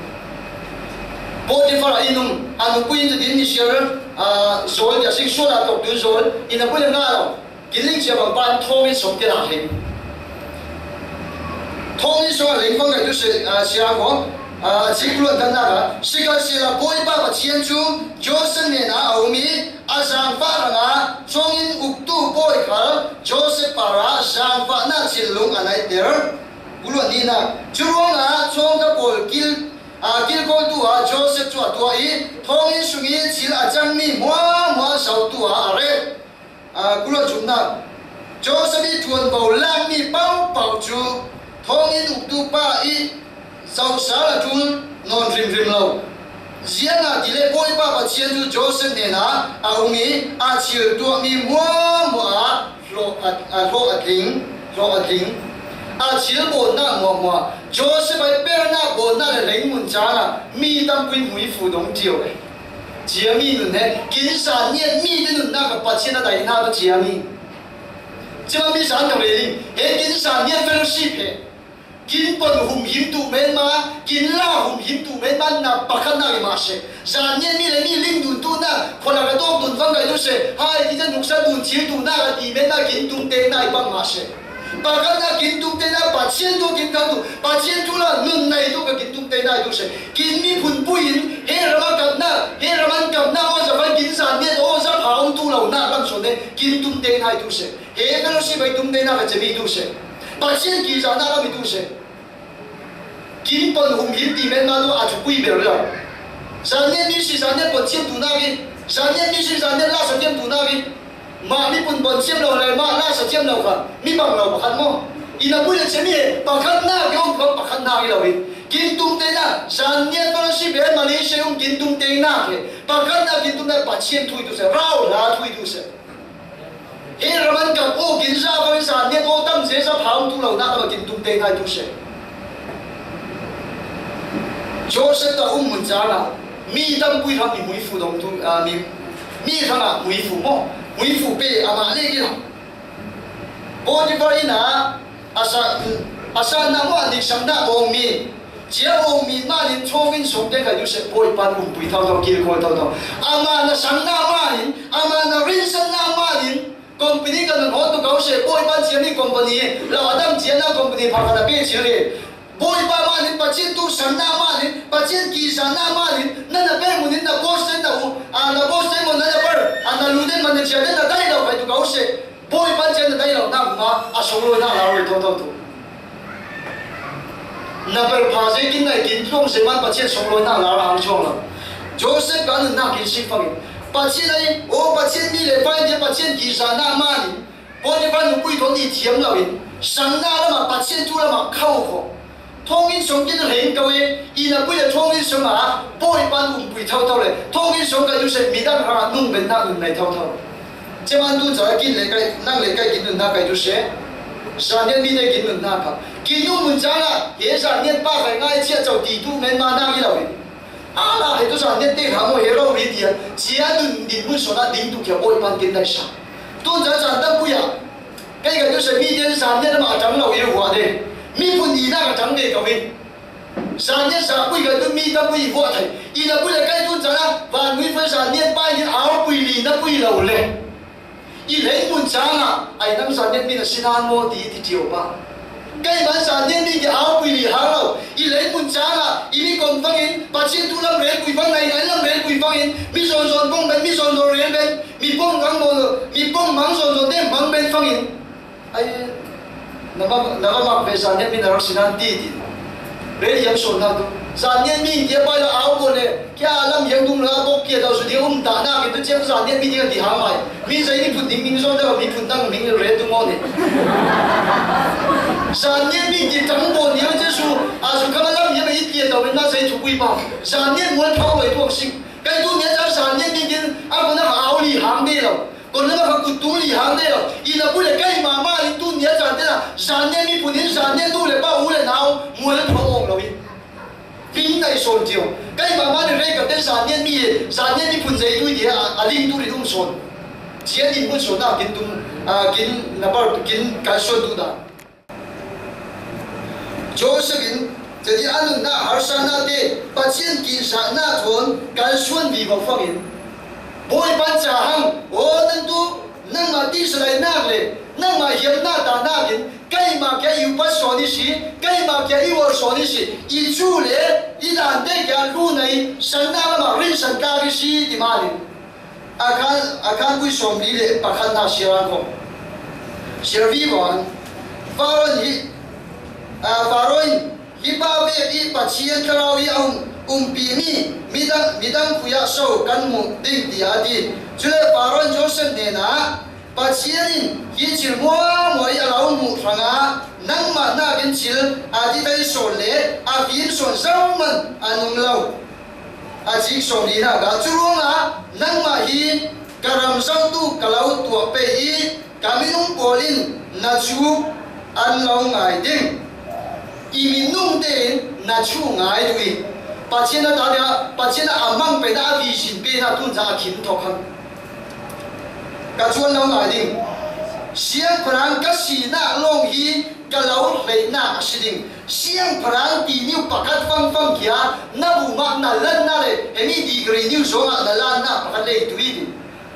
Potifar a inung. A nu pui in din ni siar. A zol dia sing sual a tok tu zol. I na bui le nga lo. Kin ling cia bang pan thawngin sawm tia hei. Thawngin sawm a ling bang ngai tu se, a, sia ko, a, cik luan kan na ka. Sikal sila Bawipa Pathian chu Joseph nena a um i, a zangfah ranga chawngin uktu pawi khal Joseph para zangfahna chil lung a naiter. Uluan nina. Churuanga chawngta pawl kil, a, kilkawltu a Joseph chu a tua i, thawngin sungi chil a changmi hmuahhmuah sautu a a ret. A, kul a chumna. Joseph i ṭuanvo lak mi paupau chu thawngin uktu pa i zauhsal a ṭul nawn hrimhrim lo. Ziangahtile Bawipa Pathian chu Joseph nena a um i, a chil tuah mi hmuahhmuah a hlawh a, a hlawh a tling, hlawh a tling. A chil bawlna hmuahhmuah. Joseph a i perna bawlna le lengmun changa mi tampuin hmui fu dong tiu e. Cia mi nun he, kin zan niat mi te nunna ka Pathian a daihna ka cia mi. Cia mi zan ka ve ding, he kin zan niat fellowship he. Kin pon humhim tu men ma, kin la humhim tu men ma na pakhatna i ma se. Zan niat mi le mi ling dun tu na, khola ka tawk dun vang kai tu se, hai ti te nuksa dun chil tu na ka ti men ma kin tum te na i bang ma se. Pakhatna kin tum te na Pathian tu kin kang tu, Pathian tu la nun nai tu ka kin tum te na i tu se. Kin mi phun pui in, he rama kapna, he raman kapna aw za vai kin zan niat aw za pha um tu lo na lam so ne, kin tum te na i tu se. He fellowship ai tum te na ka chemi tu se. Pathian ki za na ka mi tu se. Kin pon humhim ti men ma tu a chu pui ber lo. Zan niat mi si zan niat pon chiam tu na ki. Zan niat mi si zan niat la sa chiam tu na ki. Mah mi pun pon chiam lo le mah la sa chiam lo kha. Mi bang lo pakhat maw. I na pui le chiam mi pakhat na ki om kha pakhat na ki lo hi. Kin tum te na zan niat fellowship he Malaysia um kin tum te na ke. Pakhat na kin tum na Pathian thui tu se. Rau la thui tu se. He raman kap aw kin za bang zan niat aw tam ze za pha um tu lo na ka kin tum te na tu se. Joseph ta um mun chana mi tam pui ram mi mui fu dong tu, a, mi, mi rang a mui fu maw, mui fu pe ama le ki ram. Potiphar ina a sa, a sa na maw a nik sang na bawng mi. Cia bawng mi manin chawngin sawm te kai tu se Bawipan umpui thau thau kil khawi thau thau. Ama na sang na manin, ama na rinsan na manin, Company kan hawt tu kau se, Bawipa cia mi company, lo a dam cia na company pha khat a pe cia le. Bawipa manin, Pathian tu san na manin, Pathian ki san na manin, na na pe munin na boss ten na u, a na boss ten mo na na par, a na lu den man na cia den na dai lo kai tu kau se. Bawipa cia na dai lo na ma, a solo na la roi to to tu. Na pel pha zekin nai kin tluang zeman Pathian sunglawinak lar a hang chuang lo. Joseph kha nunnak in sik fangin Pathian ai, aw Pathian mi le pai dia Pathian kizahna manin Potiphar nupui thawn i thiam loin, sanna lamah Pathian thu lamah kho khawh. Thawnginn sung kin reng ko e, i na pui le thawnginn sungah Bawipa umpui thotho le, thawnginn sung kai tu se midang hrangah nung bennak nun nei thotho. Ceman tu cara kin le kai, nang le kai kin nunnak kai tu se. Zanian mi te kin nunnak kha. Kin nung mun cangah, he zanian pa kai ngai cia co ti tu men ma nang i lo in. Ala he tu zanian te kha maw he rori tia, cia nun din mun sona ding tu kia Bawipa kin dai sa. Tun ca zan tam puya. Kai ka tu se mi te zanian ma a tang lo i ruah de. Mi pun i na ka tang de ka win. Zanian sa pui ka tu mi tam pui i ruah thai. I na pui le kai tun ca na van mui fa zanian pa i au pui li na pui lo le. I lei mun cangah ai nam zanian mi na sinan maw ti ti tio pa. Keimah zan ding ding ti au pui li hang lo. I lei mun cangah i mi kom fangin Pathian tu lam rel pui fang ngai ngai lam rel pui fangin mi zawn zawn pong ben mi zawn zawn rel ben mi pong mang maw mi pong mang zawn zawn te mang ben fangin. Ai na va na va mak ve zan ding mi na rak sinan ti ti. Rel yam sawn na tu. Zan ding mi ti a pai la au ko le. Kia lam hiang dung la bok kia tau su ding um ta na ki tu chiang zan nian mi ding a ti hang mai. Mi zai ni phun ding ming zong deuh mi phun dang ming re tu maw ni. Zan nian mi ti tang baw ni a Jesu a su kha lam hiang a i kia tau na zai thu pui pa. Zan nian mual phau lai tuang sing. Kai tu nian zan zan nian mi ding a ko na ka au li hang de lo. Ko na ka kut tung li hang de lo. I na pu le kai ma ma li tu nian zan de la. Zan nian mi phun in zan nian tu le pa u le nau mual phau ong lo i. Ping nai sawn cio. Kai mama ni rei ka te zan nian mi e, zan nian mi phun zei tu ni a, a ling tu ri um sawn. Cia din mun sawn na kin tum, a, kin na bar kin kai sawn tu da. Joseph in, jadi anun na harsa na te, Pathian ki sa na thawn, kai suan vi va fangin. Bawi pan ca hang, o nan tu, nangmah tihsalainak le nangmah hiamnak tahnak in keimah kia i upat sawn i si, keimah kia i uar sawn i si, i cu le i dante kia lu nei sanna lamah rinsan tlak i si ti malin. A khan, a khan pui sawmli le pakhatnak siaran khawm. Siar vivo an. Faro in hi, a, Faro in hi pa vek i Pathian thlarau i a um, umpimi midang, midang khui ah so kan hmuh ding tiah a ti. Cule Faro in Joseph hnenah Pathian in hi thil hmuahhmuah i a lo hmuh hrangah nangmah nakin thil a ti thei sawn le a fim sawn zohman an um lo. A cik sawmlinak ah, curuangah nangmah hi ka ram zohtu ka lo tuah pei i ka minung pawl in na cu an lo ngai ding. I minung tein na cu ngai duh i Pathian a ta dingah Pathian a mang peina a vision peina tunca a khim thawk hang. Ka cu an lo ngai ding. Siangpahrang ka sinak lawng hi ka lo hleihnak a si ding. Siangpahrang ti niu pakhat fangfang kia na bumah na lanna le hemi degree niu zongah na lanna pakhat lei tui ding.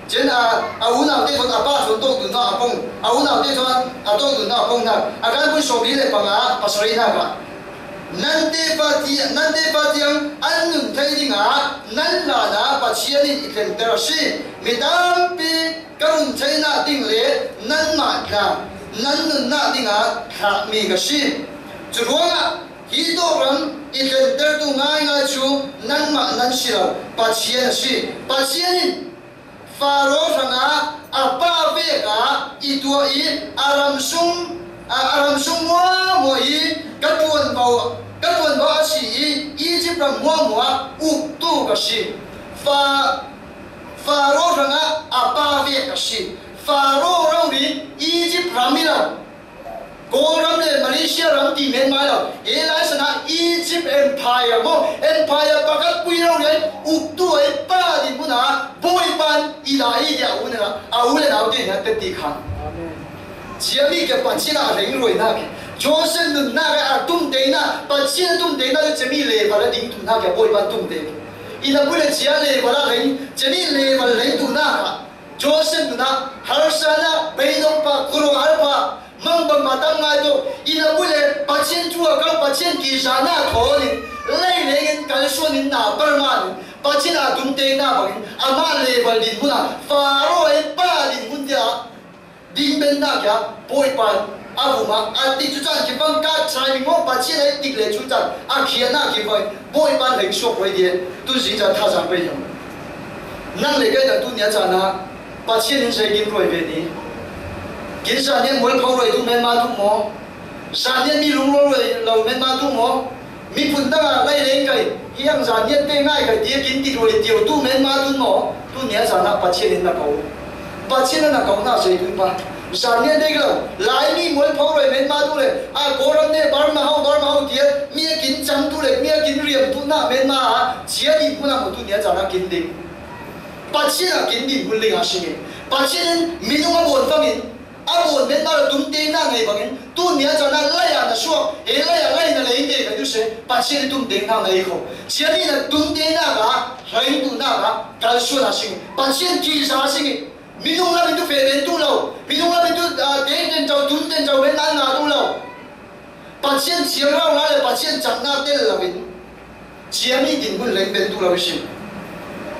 Cun a, a unaute thawn a pa thawn tawk dunnak a pong, a unaute thawn a tawk dunnak a pongnak a kan pun sawmli le panga pasarihnak ah nan tefa ti, nan tefa tiang an nun thei dingah nan lanah Pathian in i thlenter a si. Mi tampi ka run theinak ding le nanmah tla nan nunnak dingah thlahmi ka si. Curuangah hi dawhram i tlentertu ngaingai cu nanmah nan si lo, Pathian a si. Pathian in Faro hrangah a pa vekah i tuah i a ram sung, a, a ram sung muahmuah i ka ṭuanvo, ka ṭuanvo a si i Egypt ram muahmuah uktu ka si. Fa, Faro hrangah a pa vek ka si. Faro rori Egypt ram i lo. Kawlram le Malaysia ram ti men mai lo. Hi lai sanah Egypt Empire maw, Empire pakhat pui lo le uktu ai pa din hmunah Bawipa in i la i dia u nena a u le nau te hna ti khan. Ciami ke Pathian a rengruainak hi Joseph nunnak a tumteinak, Pathian a tumteinak le ciami level a ding tunak a Bawipa tumtei. I na pui le cia level a reng, ciami level reng tunak a Joseph nunah harsatnak, beidongpa, khuaruahharpa, mangbangma tam ngai tu, i na pui le Pathian thu a kal, Pathian kizahna thawn in, lei lengin kalsuan in na parman in, Pathian a tumteinak bangin, amah level din hmunah, Faro ei pa din hmun tiah, Ding bennak kha Bawipa a vum a, a dik cu caan kipang ka chai mi maw, Pathian a i dik le cu caan a khiatnak kipang Bawipa leng suak pei ti tun zing caan thazaang pei hiam? Nang le kei dah tu nia caan ah Pathian in zei kin ruai ve ni? Kin zan nih mualpho ruai tu men ma tu maw? Zan nih mi lungrual ruai lo men ma tu maw? Miphun tangah lei leng kai, hi ang zan nih te ngai kai, tiah kin ti ruai tiu tu men ma tu maw? Tu nia caan ah Pathian in na ko. Pathian in na ko na zei tu pa. Zan nih dek lo, lai mi mualpho ruai men ma tu le, a Kawlram ne Burma ho, Burma ho tiah mi a kin cam tu le, mi a kin riam tu na men ma a, cia dih hmun ah maw tu nia caan ah kin ding. Pathian ah kin dih hmun ling a si nge. Pathian in minung a bawn fangin, a bawn men ma lo tum te na ngei bangin, tu nia caan ah lai ah na suak, he lai ah lai na lei te ka tu se, Pathian in tum te na ngei ko. Cia dih na tum te na ka, hlei tu na ka, kalsuan a si nge. Pathian ki za a si nge. Minung lam in tu fe ben tu lo. Minung lam in tu, ah, ten ten cau, tum ten cau ben an nga tu lo. Pathian thiang hau la le Pathian cakna tel lo in. Cia mi din hun leng ben tu lo i si.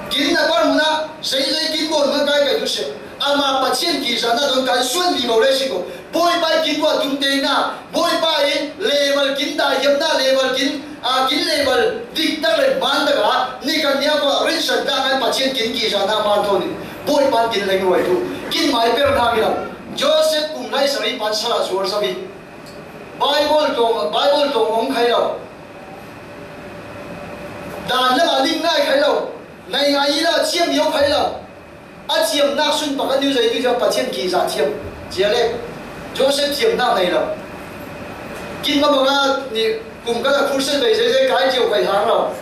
Kin na par mun ah, zei zei kin bon mun kai kai tu si. Ama Pathian ki za na don kai suan di lo le si ko. Bawipa i kin bua tum te na. Bawipa in level kin dah hiam na level kin. A kin level dik tak le man tak a, ni kan nia kua rinsan tak ngan Pathian kin ki za na man tho ni. Bawipa kin leng ruai tu. Kin mai per na mi lo. Joseph kum lai sari pan sara zuar sari. Bible tong, Bible tong ong khai lo. Dan le a ling ngai khai lo. Nai ngai i la chiam yo khai lo. A thiamnak sun pakhat nih zei tu thiam Pathian ki za thiam. Cia le Joseph thiamnak nei lo. Kin ma banga ni kum kala khursen bei zei zei kai cio kai hang lo.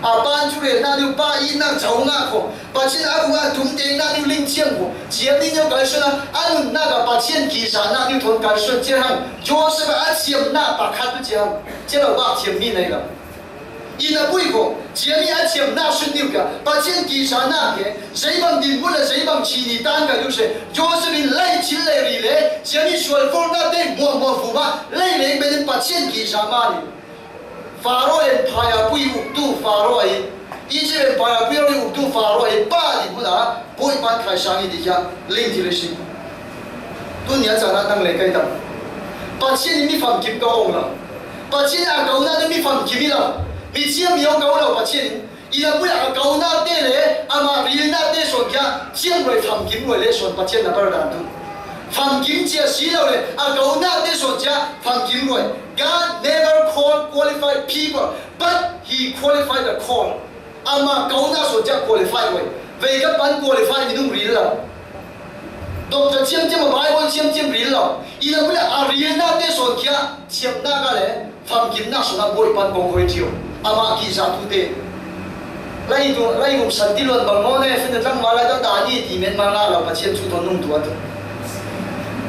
A pan cu rel na nih pa i nak chau nga ko. Pathian a bu a tum te na nih ling thiam ko. Cia ni nih kai sun a nun na ka Pathian ki za na nih thon kai sun cia hang. Joseph a thiamnak pakhat tu cia hang. Cia lo ba thiam mi nei lo. I na pui ko, cia mi a thiamnak sun tiu ka, Pathian ki za na ke, zei bang din bu le zei bang chi ni tan ka du se, Joseph in lai thil le ri le, cia mi sual for na te muah muah fu ma, lai le ben in Pathian ki za ma ni. Pharaoh en phaya pui uk tu Pharaoh ai, Egypt en phaya pui uk tu Pharaoh ai, pa di bu la, Bawipa khai sang i ti kha, ling ti le si. Tu nia caan ah nang le kai tam. Pathian in mi famkim ka ong lo. Pathian a ko na mi famkim i lo. Mi thiam i ong ko lo Pathian in. I na pui a ko na te le, ama ril na te son kha, thiam ruai famkim ruai le son Pathian na bar dan tu. Famkim cia si lo le, a ko na te son cia, famkim ruai. God never call qualified people, but he qualified the call. Ama ko na so cia qualify wei. Vei ka pan qualify minung ril lo. Doctor thiam thiam a Bible thiam thiam ril lo. I na pui a ril na te so cia thiam na ka le famkim na so na boi pan kong hoi cio. Ama ki za tu te. Lai tu, lai um san ti luan bang mo ne, fin tang ma lai ta ta ni ti men ma nga lo Pathian cu ton nung tu a tu.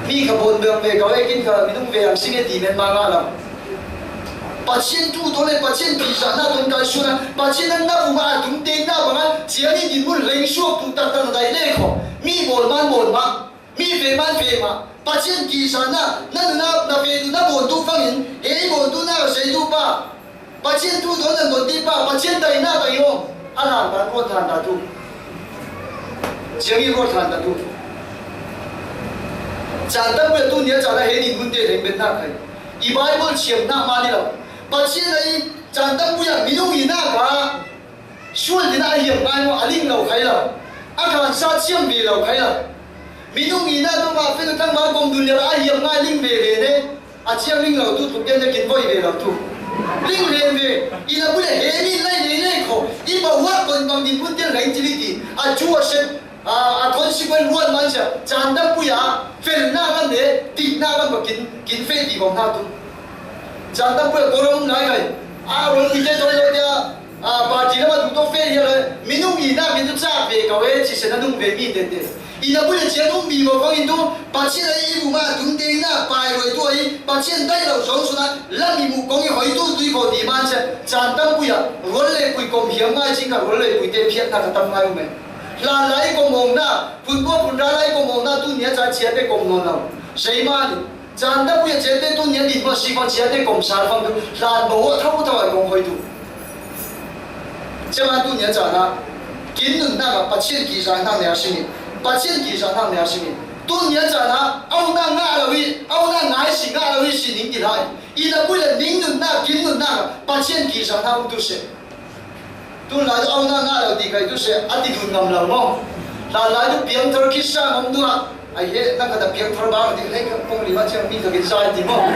Mi ka bon beng ve ka le kin ka minung ve ang sing e ti men ma nga lo. Pathian tu to le Pathian ki za na ton kai su na, Pathian na na bu ma tum te na ba nga, cia ni din mun leng suak tu tak tak na dai le ko. Mi bol man bol ma, mi ve man ve ma. Pathian ki za na, na na na ve tu na bon tu fangin, he bon tu na ka sei tu pa. Pathian tu to na bon ti pa, Pathian dai na dai yo. A na ba ko ta na tu. Cia mi ko ta na tu. Caan tam pe tu nia caan a he din mun te leng ben na kai. I Bible thiamnak mah ni lo. Pathian a i caan tam pui ah minung i nak ah sual ding a hiam ngai maw a ling lo khai lo. A khan sa thiam ve lo khai lo. Minung i nak tu mah fin tang mah kong dun le a hiam ngai ling ve ve ne. A thiam ling lo tu tuk den le kin voi ve lo tu. Ling len ve. I na bu le he ni lai nei nei ko. I ba wa kon bang din mun te leng ti li ti. A cu a set. A, a consequence ruat man sia, caan tam pui a, felnak lam le, tiknak lam ka kin, kin fe ti bawm hna tu. Caan tam pui a, kawlram lai kai. A, ruang mi te tawi lo tia, a, party lam a tu tawk fe hi a le, minung i nak min tu cak ve ka ve, ci sen a nung ve mi te te. I na pui le cian um mi baw fangin tu, Pathian a i bu ma tum te i nak pai ruai tu a i, Pathian dai lo zong sun a, lam i mu kong i hoi tu tui ko ti man sia, caan tam pui a, rual le pui kom hiam ngai cing ka rual le pui te phiatnak ka tam ngai um e. Hlan lai kong awng na, phun bua phun ra lai kong awng na, tu nia ca ciate kong nawn lo. Zeimah nih, caan tak pui a ciate tu nia dih hmanh si fang ciate kong sal fang tu, hlan bo a tho tho ai kong hoi tu. Cema tu nia caan ah, kin nunnak ah Pathian ki za hnak nia si mi, Pathian ki za hnak nia si mi, Tun nia chan ah, a unau ngah lo hi, a unau ngah i si, ngah lo i si ning ti lai. Inn a pui le ning nunna, kin nunna, Pathian kizahna um tu seh. Tun lai tu a unau ngah lo ti kai tu seh, a ti dun ngam lo maw. Hlan lai tu piangthar kisa ngam tu ah, ai he, na khat a piangthar bang ti, hei, ka kong li ma chiang mi ka kin sai ti maw.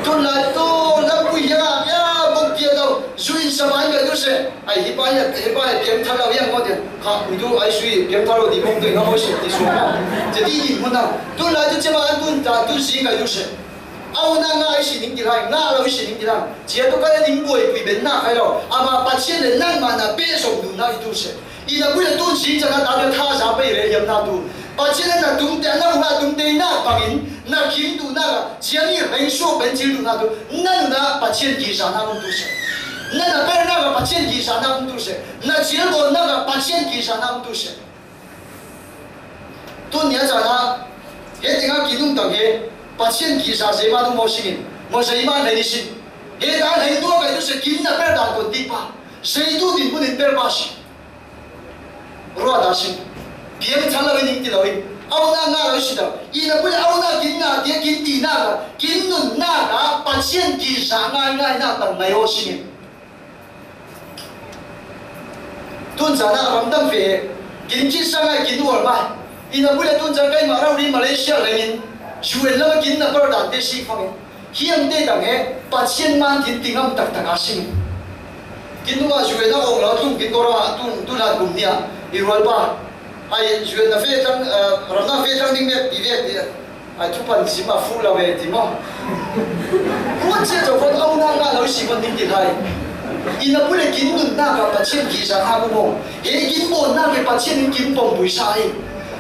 Tun lai tu, na pui hiang ah, ya, bok pia lo, zu in sa bai kai tu seh. Ai, hi pa hi, hi pa hi piangthar lo hiang maw ti. Kha, mi tu ai sui, piangthar lo ti bok tu, nga maw seh ti sua maw. Ti ti ni mun na. Tun lai tu chiang ma an tun ta, tu si kai tu seh. A unau ngah i si ning ti lai, ngah lo i si ning ti lai. Cia tu ka le ning buaipui ben na khai lo. Ama Pathian le nangmah na peh zong duhna i tu seh. Inn a pui le tun si chan a ta le thaza pei le hiam na tu. Pathian le na tungte, na unau tungte na bangin, na kim duhna la, cia ni reng suak ben cil duhna tu. Na nunah Pathian kizahna um tu seh. Na na perna la Pathian kizahna um tu seh. Na cilbawnna la Pathian kizahna um tu seh. Tun nia chan ah, he tengah kin um tak he, Pathian kizah zei ma tu maw singin, maw zei ma lei ni sin. He ta lei tua kai tu seh kin na per dan kon ti pa. Zei tu din mun in per pa si. Ruah ta si. Piangthar lo in ning ti lo in. A unau ngah lo i si ta. Inn a pui le a unau kin ngah ti a kin ti na ka. Kin nunna ka. Pathian kizah ngai ngai na tang ngai aw singin. Tun chan ah ramdang fe, kin kisa ngai kin uar mai. Inn a pui le tun chan kai ma rau ri Malaysia lengin, U N lam a kin na per dan te si fangin. Hiam te dang he, Pathian man kin ti ngam taktak a sing. Kin nung a U N a ong lo tlung kin ko rau a tun, tun a kum nia, i rual pa. Ai, U N na fe tang, eh, ramdang fe tang ding mek, pi mek ti. Ai, thu pan sim a fu la ve ti maw. Ruat cia zo fon a unau ngah lo i si fon ning ti lai. Inn a pui le kin nunna ka Pathian kizahna bu maw. He kin bawnna le Pathian in kin pawmpui sa hi.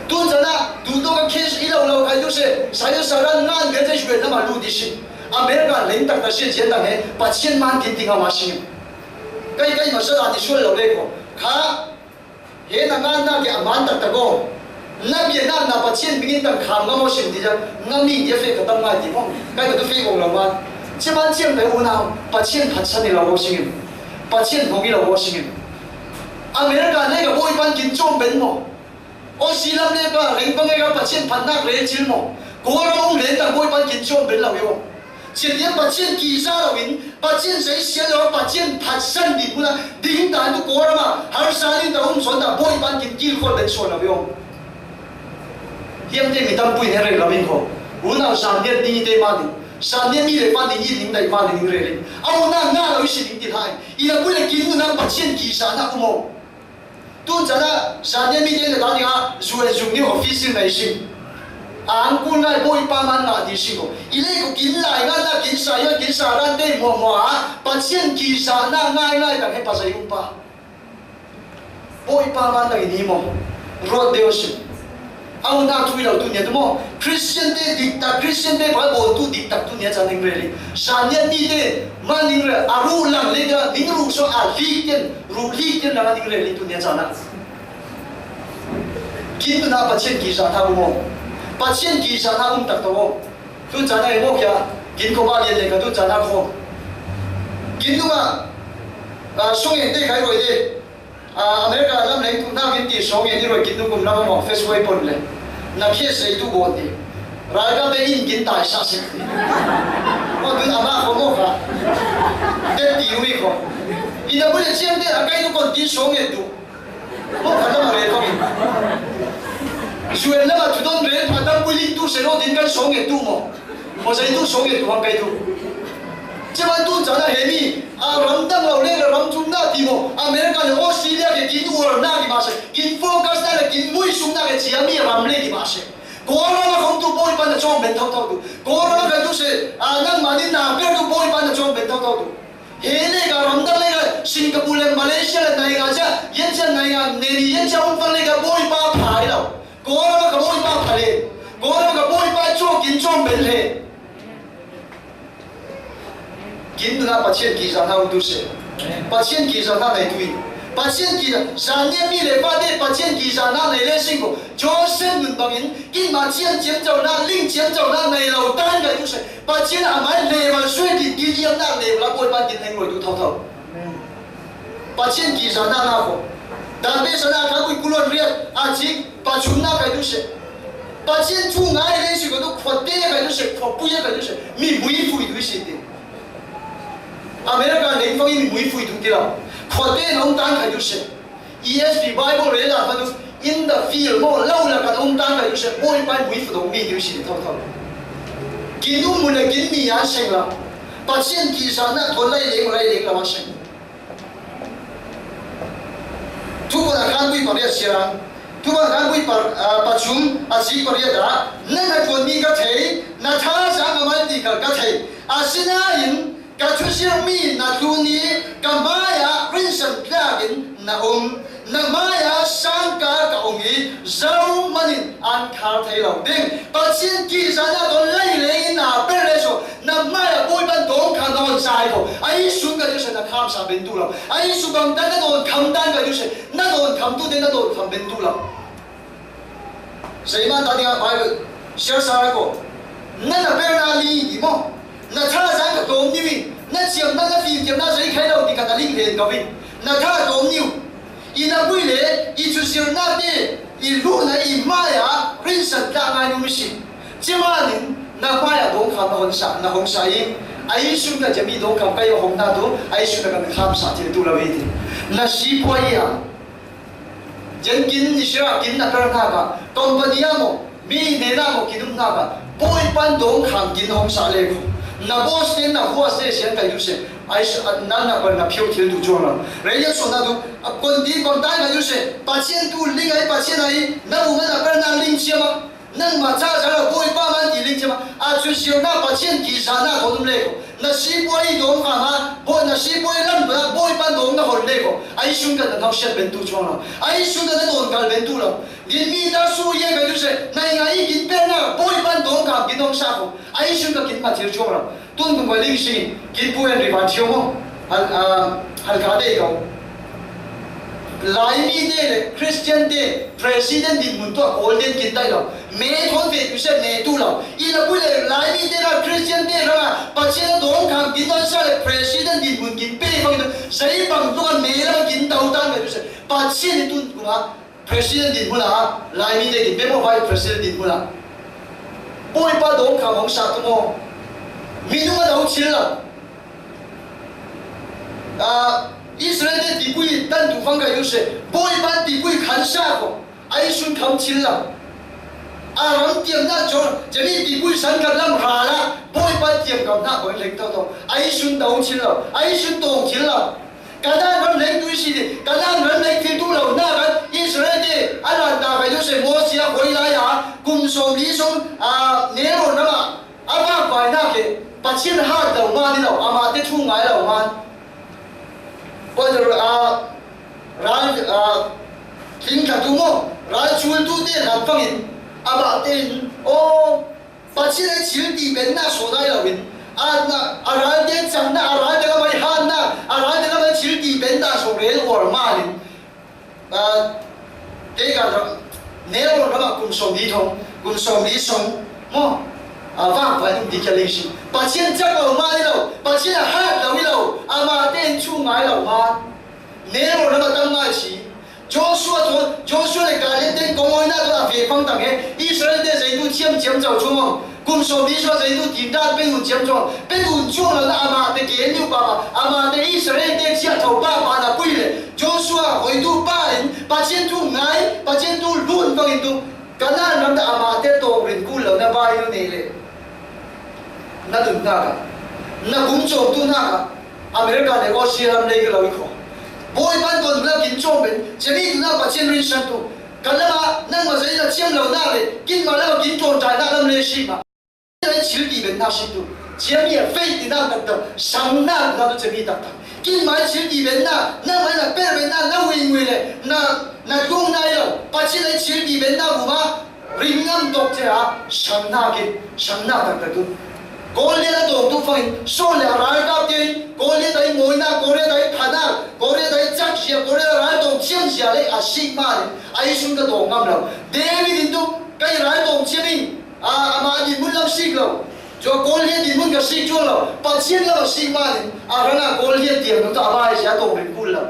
Tun chan ah, tu tawh ka case i lo lo khai tu seh, sa yo sa ran ngan bia te U N lam a lut i si. America leng tak ta sia cian tak he, Pathian man kin ti ngam a si. Kai kai masa dan i sual lo le ko. Kha, he na nganna ke a man taktak aw. Na biakna na Pathian bingin tang kham ngam aw sim ti cia, ngam i dia fe ka tam ngai ti maw. Kai ka tu fe kong lo ngan. Cia man ciang kai unau, Pathian phatsan i lo aw singin. Pathian hong i lo aw singin. America le ka bawi pan kin cawm ben maw. Aussie lam le ka reng pang e ka Pathian phatnak rel cil maw. Kawlram um le tang bawi pan kin cawm ben lo i aw. Cia tiang Pathian kiza lo in, Pathian zeisian lo, Pathian phatsan ding huna, ding dan tu kawlram a, harsa ding ta um suan ta, bawi pan kin kilkhawl ben suan lo i aw. Hiam te mi tampui ne rel lo in khaw. Unau san diat ding i te ma ding. San diat mi le pan ding i ding dai ma ding rel in. A unau ngah lo i si ding ti lai. Inn a pui le kin nunna Pathian kizahna um aw. Tun chan ah, Zania mite na ta ding ah, U N zung ni office in nei sin. Ang kun lai bawi pa man ngah di si ko. I lei ko kin lai ngan na kin sa ya kin sa ran te muah muah a, Pathian kizahna ngai ngai tak he pa zai um pa. Bawi pa man tak i ni maw. Ruat deuh si. A unau thu i lo tu nia tu maw. Christian te diktak, Christian te pa bawl tu diktak tu nia chan ning rel i. Zania mite man ning rel, a ruh lang le ka, ning ruh so a lik ten, ruh lik ten lang a ning rel i tu nia chan a. Kin nunah Pathian kizahna um aw. Pathian kizahna um taktak aw. Tun chan a eng aw kia, kin ko ba lian le ka tun chan a kho. Kin nunah, ah, sung eng te khai roi te. Ah, America lam leng tu na kin ti song e ni roi kin tu kum na maw, first weapon le. Na khia sei tu bon ti. Rai ka te in kin tai sa se. Ko tun ama ko mo ka. Te ti ui ko. Ina bu le chiang te a kai tu kon ti song e tu. Mo ka na ma re ko. Suen na ma tu don re, a tam bu ling tu se lo din kan song e tu mo. Mo sai tu song e tu hang kai tu. Cia man tu chan a he mi, a ramdang lo le la ram chungna ti maw, America le Australia ke kin uarna ki mah se, kin focus na le kin muisukna ke cia mi ram le ki mah se. Kawlram a khong tu bawi pan a chawng ben thotho tu. Kawlram a kan tu se, a nangmah ni na per tu bawi pan a chawng ben thotho tu. He le ka ramdang le ka Singapore le Malaysia le nai nga cia, yan cia nai nga ne ni yan cia um pan le ka bawi pa phai lo. Kawlram a ka bawi pa pha le. Kawlram a ka bawi pa chawng kin chawng ben le. Kin nunah Pathian kizahna um tu se. Pathian kizahna nei tu i. Pathian ki, Zania mi le pate Pathian kizahna nei le sing ko. Joseph nun bangin, kin ma chiam chiam chau na, ling chiam chau na nei lo tan ngai tu se. Pathian a mai le ma sui ki, ki diam na le la bawi pan kin heng loi tu thau thau. Pathian kizahna na ko. Dan be sana ka kui kulon riat, a chik, pa chum na kai tu se. Pathian thu ngai le si ko tu, khuate kai tu se, khuapui a kai tu se, mi mui fui tu si ti. America leng fang in mui fui tu ti lo. Khuate na um tan kai tu se. E S V Bible re la fa tu, in the field mo, lo la ka um tan kai tu se, boy pai mui fu dong mi tu si ti thau thau. Kin um mu le kin mi yan seng la. Pathian ki sa na thon lai leng lai leng la ma seng. Thukhun a khan bui pariat siang. Thukhun a khan bui par, ah, pachum a si pariat ah, na na tuan mi ka thei, na tha zang a mal ti ka ka thei. Asinain ka thuzir mi na tlu ni ka mai a rinsan tlakin na um. Na mai a sangka ka um i zo manin an khar thei lo ding. Pathian ki zana don lai le in na per le so. Na mai a boy ban dong kham na on sai ko. Ai sun ka tu se na kham sa ben tu lo. Ai su bang ta na don kham tan ka tu se. Na don kham tu de na don kham ben tu lo. Sai ma ta dia Bible share sa ko. Na na per na li di mo. Na tha za ka dom ni wi. Na chiam na na fi chiam na zai khai lo di ka ta ling len ka wi. Na tha dom ni. I na bui le, i chu zir na te, i lu na i mai a rinsan ta ngai nu mi si. Chimanin, na mai a dong kham na hon sa, na hong sa i, a i sun ka jami dong kham kai hong na tu, a i sun ka na kham sa thil tu la ve ti. Na si pua i a. Jen kin ni sira kin na kar na ka, company a mo, mi ne na mo kin um na ka, boy pan dong kham kin hong sa le ko. Na boss ne na hua se sian kai tu se, a i sun na na kar na phiu thil tu chuang la. Re ya so na tu, a kon di kon tai kai tu se, Pathian tu ling ai, Pathian ai, na bu ma na kar na ling siam a. Nangmah ca zara Bawipa man ti ling thima, a cu zirna Pathian tihzahna thawn um le ko. Na sipuai dawng hama, Bawi, na sipuai lam dawna Bawipa dawng na hon le ko. A isun ka na nausiat bentu chuang lo. A isun ka na dawn kal bentu lo. Din mi ta su ye ka tu se, na inga i kin pena Bawipa dawng ka kin dawng sa ko. A isun ka kin ma thil chuang lo. Tun kum ka ling si, kin pu en ri van thiau mo. Hal, ah, hal ka dei ko. Laimi te le Christian te president dinmun tuah Golden kin tai lo. Me thawn ve tu se me tu lo. I la pui le Laimi te la Christian te la Pathian dawng kham kin tawn sa le president dinmun kin pe bang tu. Sai bang tu kan me la kin tau tan ve tu se. Pathian i tun kuma president dinmun a Laimi te kin pe mo vai president dinmun a. Bawipa dawng kham hong sa tu mo. Minung a dawng chil lo. Ah, Israel te tipui tan tu fang kai tu se, Bawipa tipui khan sa ko, a isun kham chil lo. A ram tiam na chon, jemi tipui san khat lam ra la, Bawipa tiam kam na ko leng to to, a isun dawng chil lo, a isun tawng chil lo. Kanan ram leng tu si ti, Kanan ram leng thil tu lo na kan Israel te, a lan ta kai tu se, Mosia hoi lai a, kum sawm li sawm, ah, Nero nama, a vak vai na ke, Pathian hat lo ma ni lo, ama te thu ngai lo ma. Paul, a, ral, a, tling thla tu maw, ral chul tu te lam fangin, a ba te in, aw, Pathian ai chil ti ben na so nai lo in, a, na, a ral te chang na, a ral te ka mai han na, a ral te ka mai chil ti ben na so rel uar ma in, a, te ka ram, Nero ram a kum sawm li thong, kum sawm li sawm, maw, a, vak vai nung ti kia lei si. Pathian chak lo ma ni lo, Pathian a hat lo ni lo, ama te in thu ngai lo ma. Nero ram a tam ngai si. Joshua thawn, Joshua le Kaleb ten kawngawina thawn a ve pang tam he, Israel te zeitu thiam thiam chau chung aw. Kum sawm li sawm zeitu tin dan pe nun thiam chung, pe nun chung lo na ama te ke niu pa pa, ama te Israel te chia tho pa pa na pui le. Joshua hoitu pa in, Pathian thu ngai, Pathian thu lun vang in tu, Kanan ram ta ama te tawng rin kul lo na vai nu nei le. Na tun hna ka, na kum chawm tu hna ka, America le Australia ram lei ka lo i kho. Bawi pan ton la kin chawm ben, chemi tu na Pathian rin san tu. Ka lama, nang ma zai na chiam lo na le, kin ma lama kin chawm tai na lam le shi ma. Ai chil ti ben na si tu. Chiami a faith ti na tak tak, sang na na tu chiami tak tak. Kin mai chil ti ben na, na mai na per ben na, na wing wing le, na, na tung na yo. Pathian ai chil ti ben na bu ma, ring ngam tok che a, sang na ke, sang na tak tak tu. Goliath a tawng tu fangin, Saul le a ral kap te, Goliath ai mawina, Goliath ai phana, Goliath ai chak sia, Goliath a ral tawng chiam sia le, a sik ma le, ai sun ka tawng ngam lo. David in tu, kai ral tawng chiam in, A, ama dinmun lam sik lo. Cua Goliath dinmun ka sik cuang lo. Pathian lam a sik ma ning, a rang a Goliath tiang nung ta a bai sia tawng ring kul lo.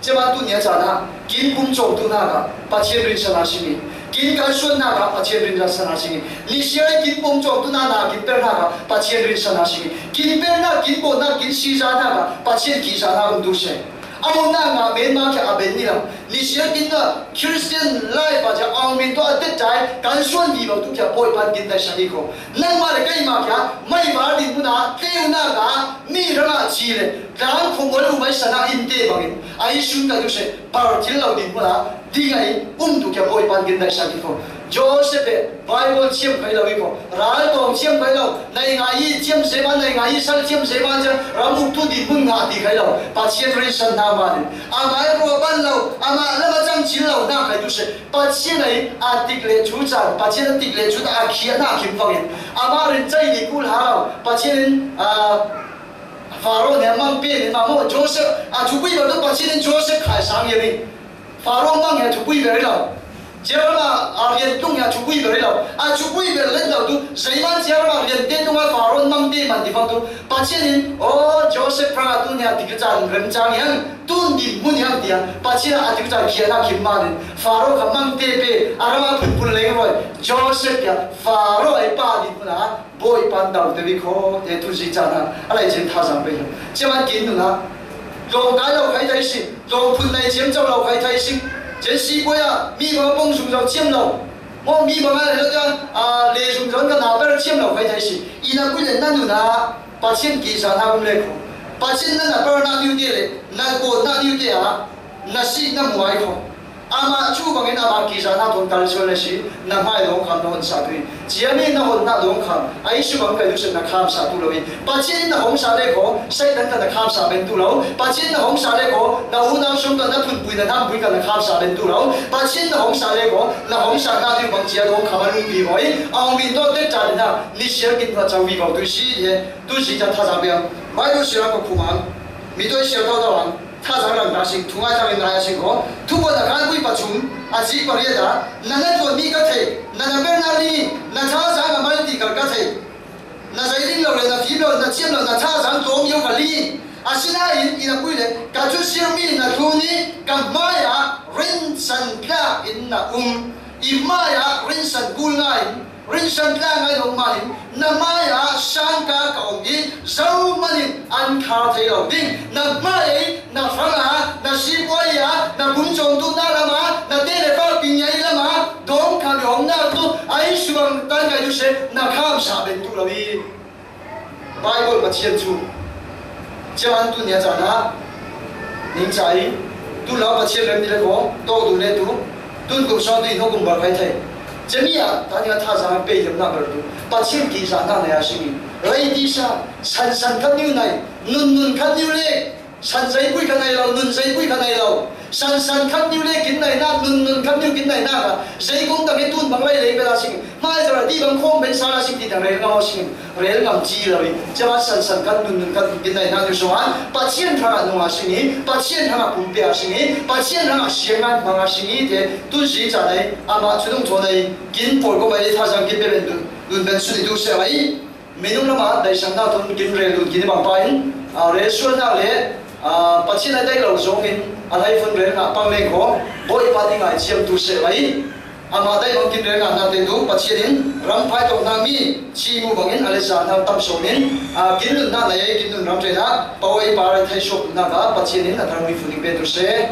Cema tu nia cana, kin kum cawng tu na ka, Pathian rin sana simi. Kin kalsuannak ah Pathian rinsanna sing hi. Nisiai kin pawm cawmtu nana kin pernak ah Pathian rinsanna sing hi. Kin pernak, kin bawlnak, kin sizanak ah Pathian kihzahna um tu seh. A mawhna ngah menma khia a ben ni lo. Nisiai kin na Christian life ah cia a min tu a tet cai kalsuan ni lo tu khia Bawipa kin daihsak hi ko. Nangmah le keimah khia maivar dinhmun ah tleunak ah mi rangah ci le tlang khumol um ai sana in te bangin a i sun ka tu seh. Par thil lo dinhmun ah ding a i um tu khia Bawipa kin daihsak hi ko. Joseph e Bible thiam khai lo hi ko. Ral tawng thiam khai lo. Nai ngai i thiam sema, nai ngai i sal thiam sema cia ram uktu dinhmun ngah ti khai lo. Pathian rinsanna manin. Amah i ruah ban lo, amah lam a cang cil lo na khai tu seh. Pathian a i a tik le cu cang, Pathian a tik le cu ta a khiahna khim fangin. Amah rin cai ni kul ha lo. Pathian in, a, Faro nih a mang pen in mah maw Joseph a thupui bal tu Pathian in Joseph khai sang hi a mi. Faro mang hi a thupui ber hi lo. Ciaram a rian tung hi a thupui ber hi lo. A thupui ber let lo tu, zeiman ciaram a rian te tung a Faro mang te man ti fang tu. Pathian in, aw, Joseph hrang a tu nih a tik cang rem cang hiang, tun dinhmun hiang tia. Pathian a tik cang khiahna khim man in, Faro kha mang te pe, a ram a phunphun leng roi. Joseph tia, Faro a i pa dinhmun a, Bawipa in dau te vi kho, te tu zi caan a, a lai cin tha zang pei lo. Ciaman kin nun a, tlawng kai lo khai thai si, tlawng phun nai ciam co lo khai thai si. Cin si puai a, mi bang a pong zung zo ciam lo. Maw mi bang a le lo cia, a, le zung zo ka na per ciam lo khai thai si. I na kui le na nun a, Pathian kihzahna um le kho. Pathian na na per na niu te le, na bawl na niu te a, na si na muai kho. Amah cu bangin amah kihzahna thawn kalsuan a si, na hmai dawngkham na honsa tu hi. Ciami na honnak dawngkham, a Isu bang kai duhseh na khamsa tu lo hi. Pathian in na hongsa le kho, Satan ka na khamsa ben tu lo. Pathian na hongsa le kho, na unau sung ka na phunpui na hnampui ka na khamsa ben tu lo. Pathian na hongsa le kho, na hongsa na diu bang cia dawngkham a lungpi hoi. A hong min dawh tet ca dina, ni sial kin na cau vivo tu si he. Tu si ca tha za biang. Bible sial ko khumang. Mi toi sial tau tau ang. Tha zang lang ta sing, thungai zang in ngai a sing ko. Thu ko na kan kui pa chung, a si pa ria ta. Na na tuan mi ka thei, na na ber na li, na tha zang a mal ti kal ka thei. Na zai ling lo le, na fim lo, na ciam lo, na tha zang tuam yo ka li. A si na in, in a kui le, ka cu sir mi na thu ni, ka mai a, rin san tla in na um. I mai a, rin san kul ngai in. Rinsan tla ngai lo manin, na mai ah sangka ka om i, zohmanin an khar thei lo ding. Na mai ei, na hrang ah, na sipuai ah, na kum cawmtu na lam ah, na te le fa ping ei lam ah, dawng kha mi hong nak tu, a i suang tan kai tu se, na khamsa ben tu lo i. Bible Pathian cu, cian tu nia caan ah, ning ca i, tu lau Pathian rem ni le ko, to tu le tu, tun kum sawng tu i hnu kum bar kai thei. Cemi ah, ta nia tha zang pei hiam na bar tu, Pathian ki zang na nei a sing i, rei ti sa, san san khat niu nei, nun nun khat niu le, san zei pui khat nei lo, nun zei pui khat nei lo, san san khat niu le kin nei na, nun nun khat niu kin nei na ka, zei kong ta ke tun bang lai lei bela sing, mai zara ti bang khong ben sa la sing ti ta rei ngau sing. Rel ngam ci lo i, cama san san khat nun nun khat kin nei na tu so a, Pathian hrang a nung a sing i, Pathian hrang a pumpi a sing i, Pathian hrang a siang a hmang a sing i, te tu zi ca nei, ama cu dung thaw nei, kin pawl ko mai le tha zang kin pe ben dun, dun ben sun i tu se lai. Minung lama dai sang na tun kin rel dun kin bang pa in, a, rel sual na le, a, Pathian a dai lo zong in, a lai fun rel na pang leng ko, Bawipa ding ai ciam tu se lai. Amah dai bangin rel ngahnak te tu Pathian in ram phai tawh hna mi ci mu bangin a le za hna tam sawm in, aa, kin nunnak na ei, kin nun ram rel ah, pawai pa rel thai suak nunnak ah Pathian in a thar mi fun in pe tu se.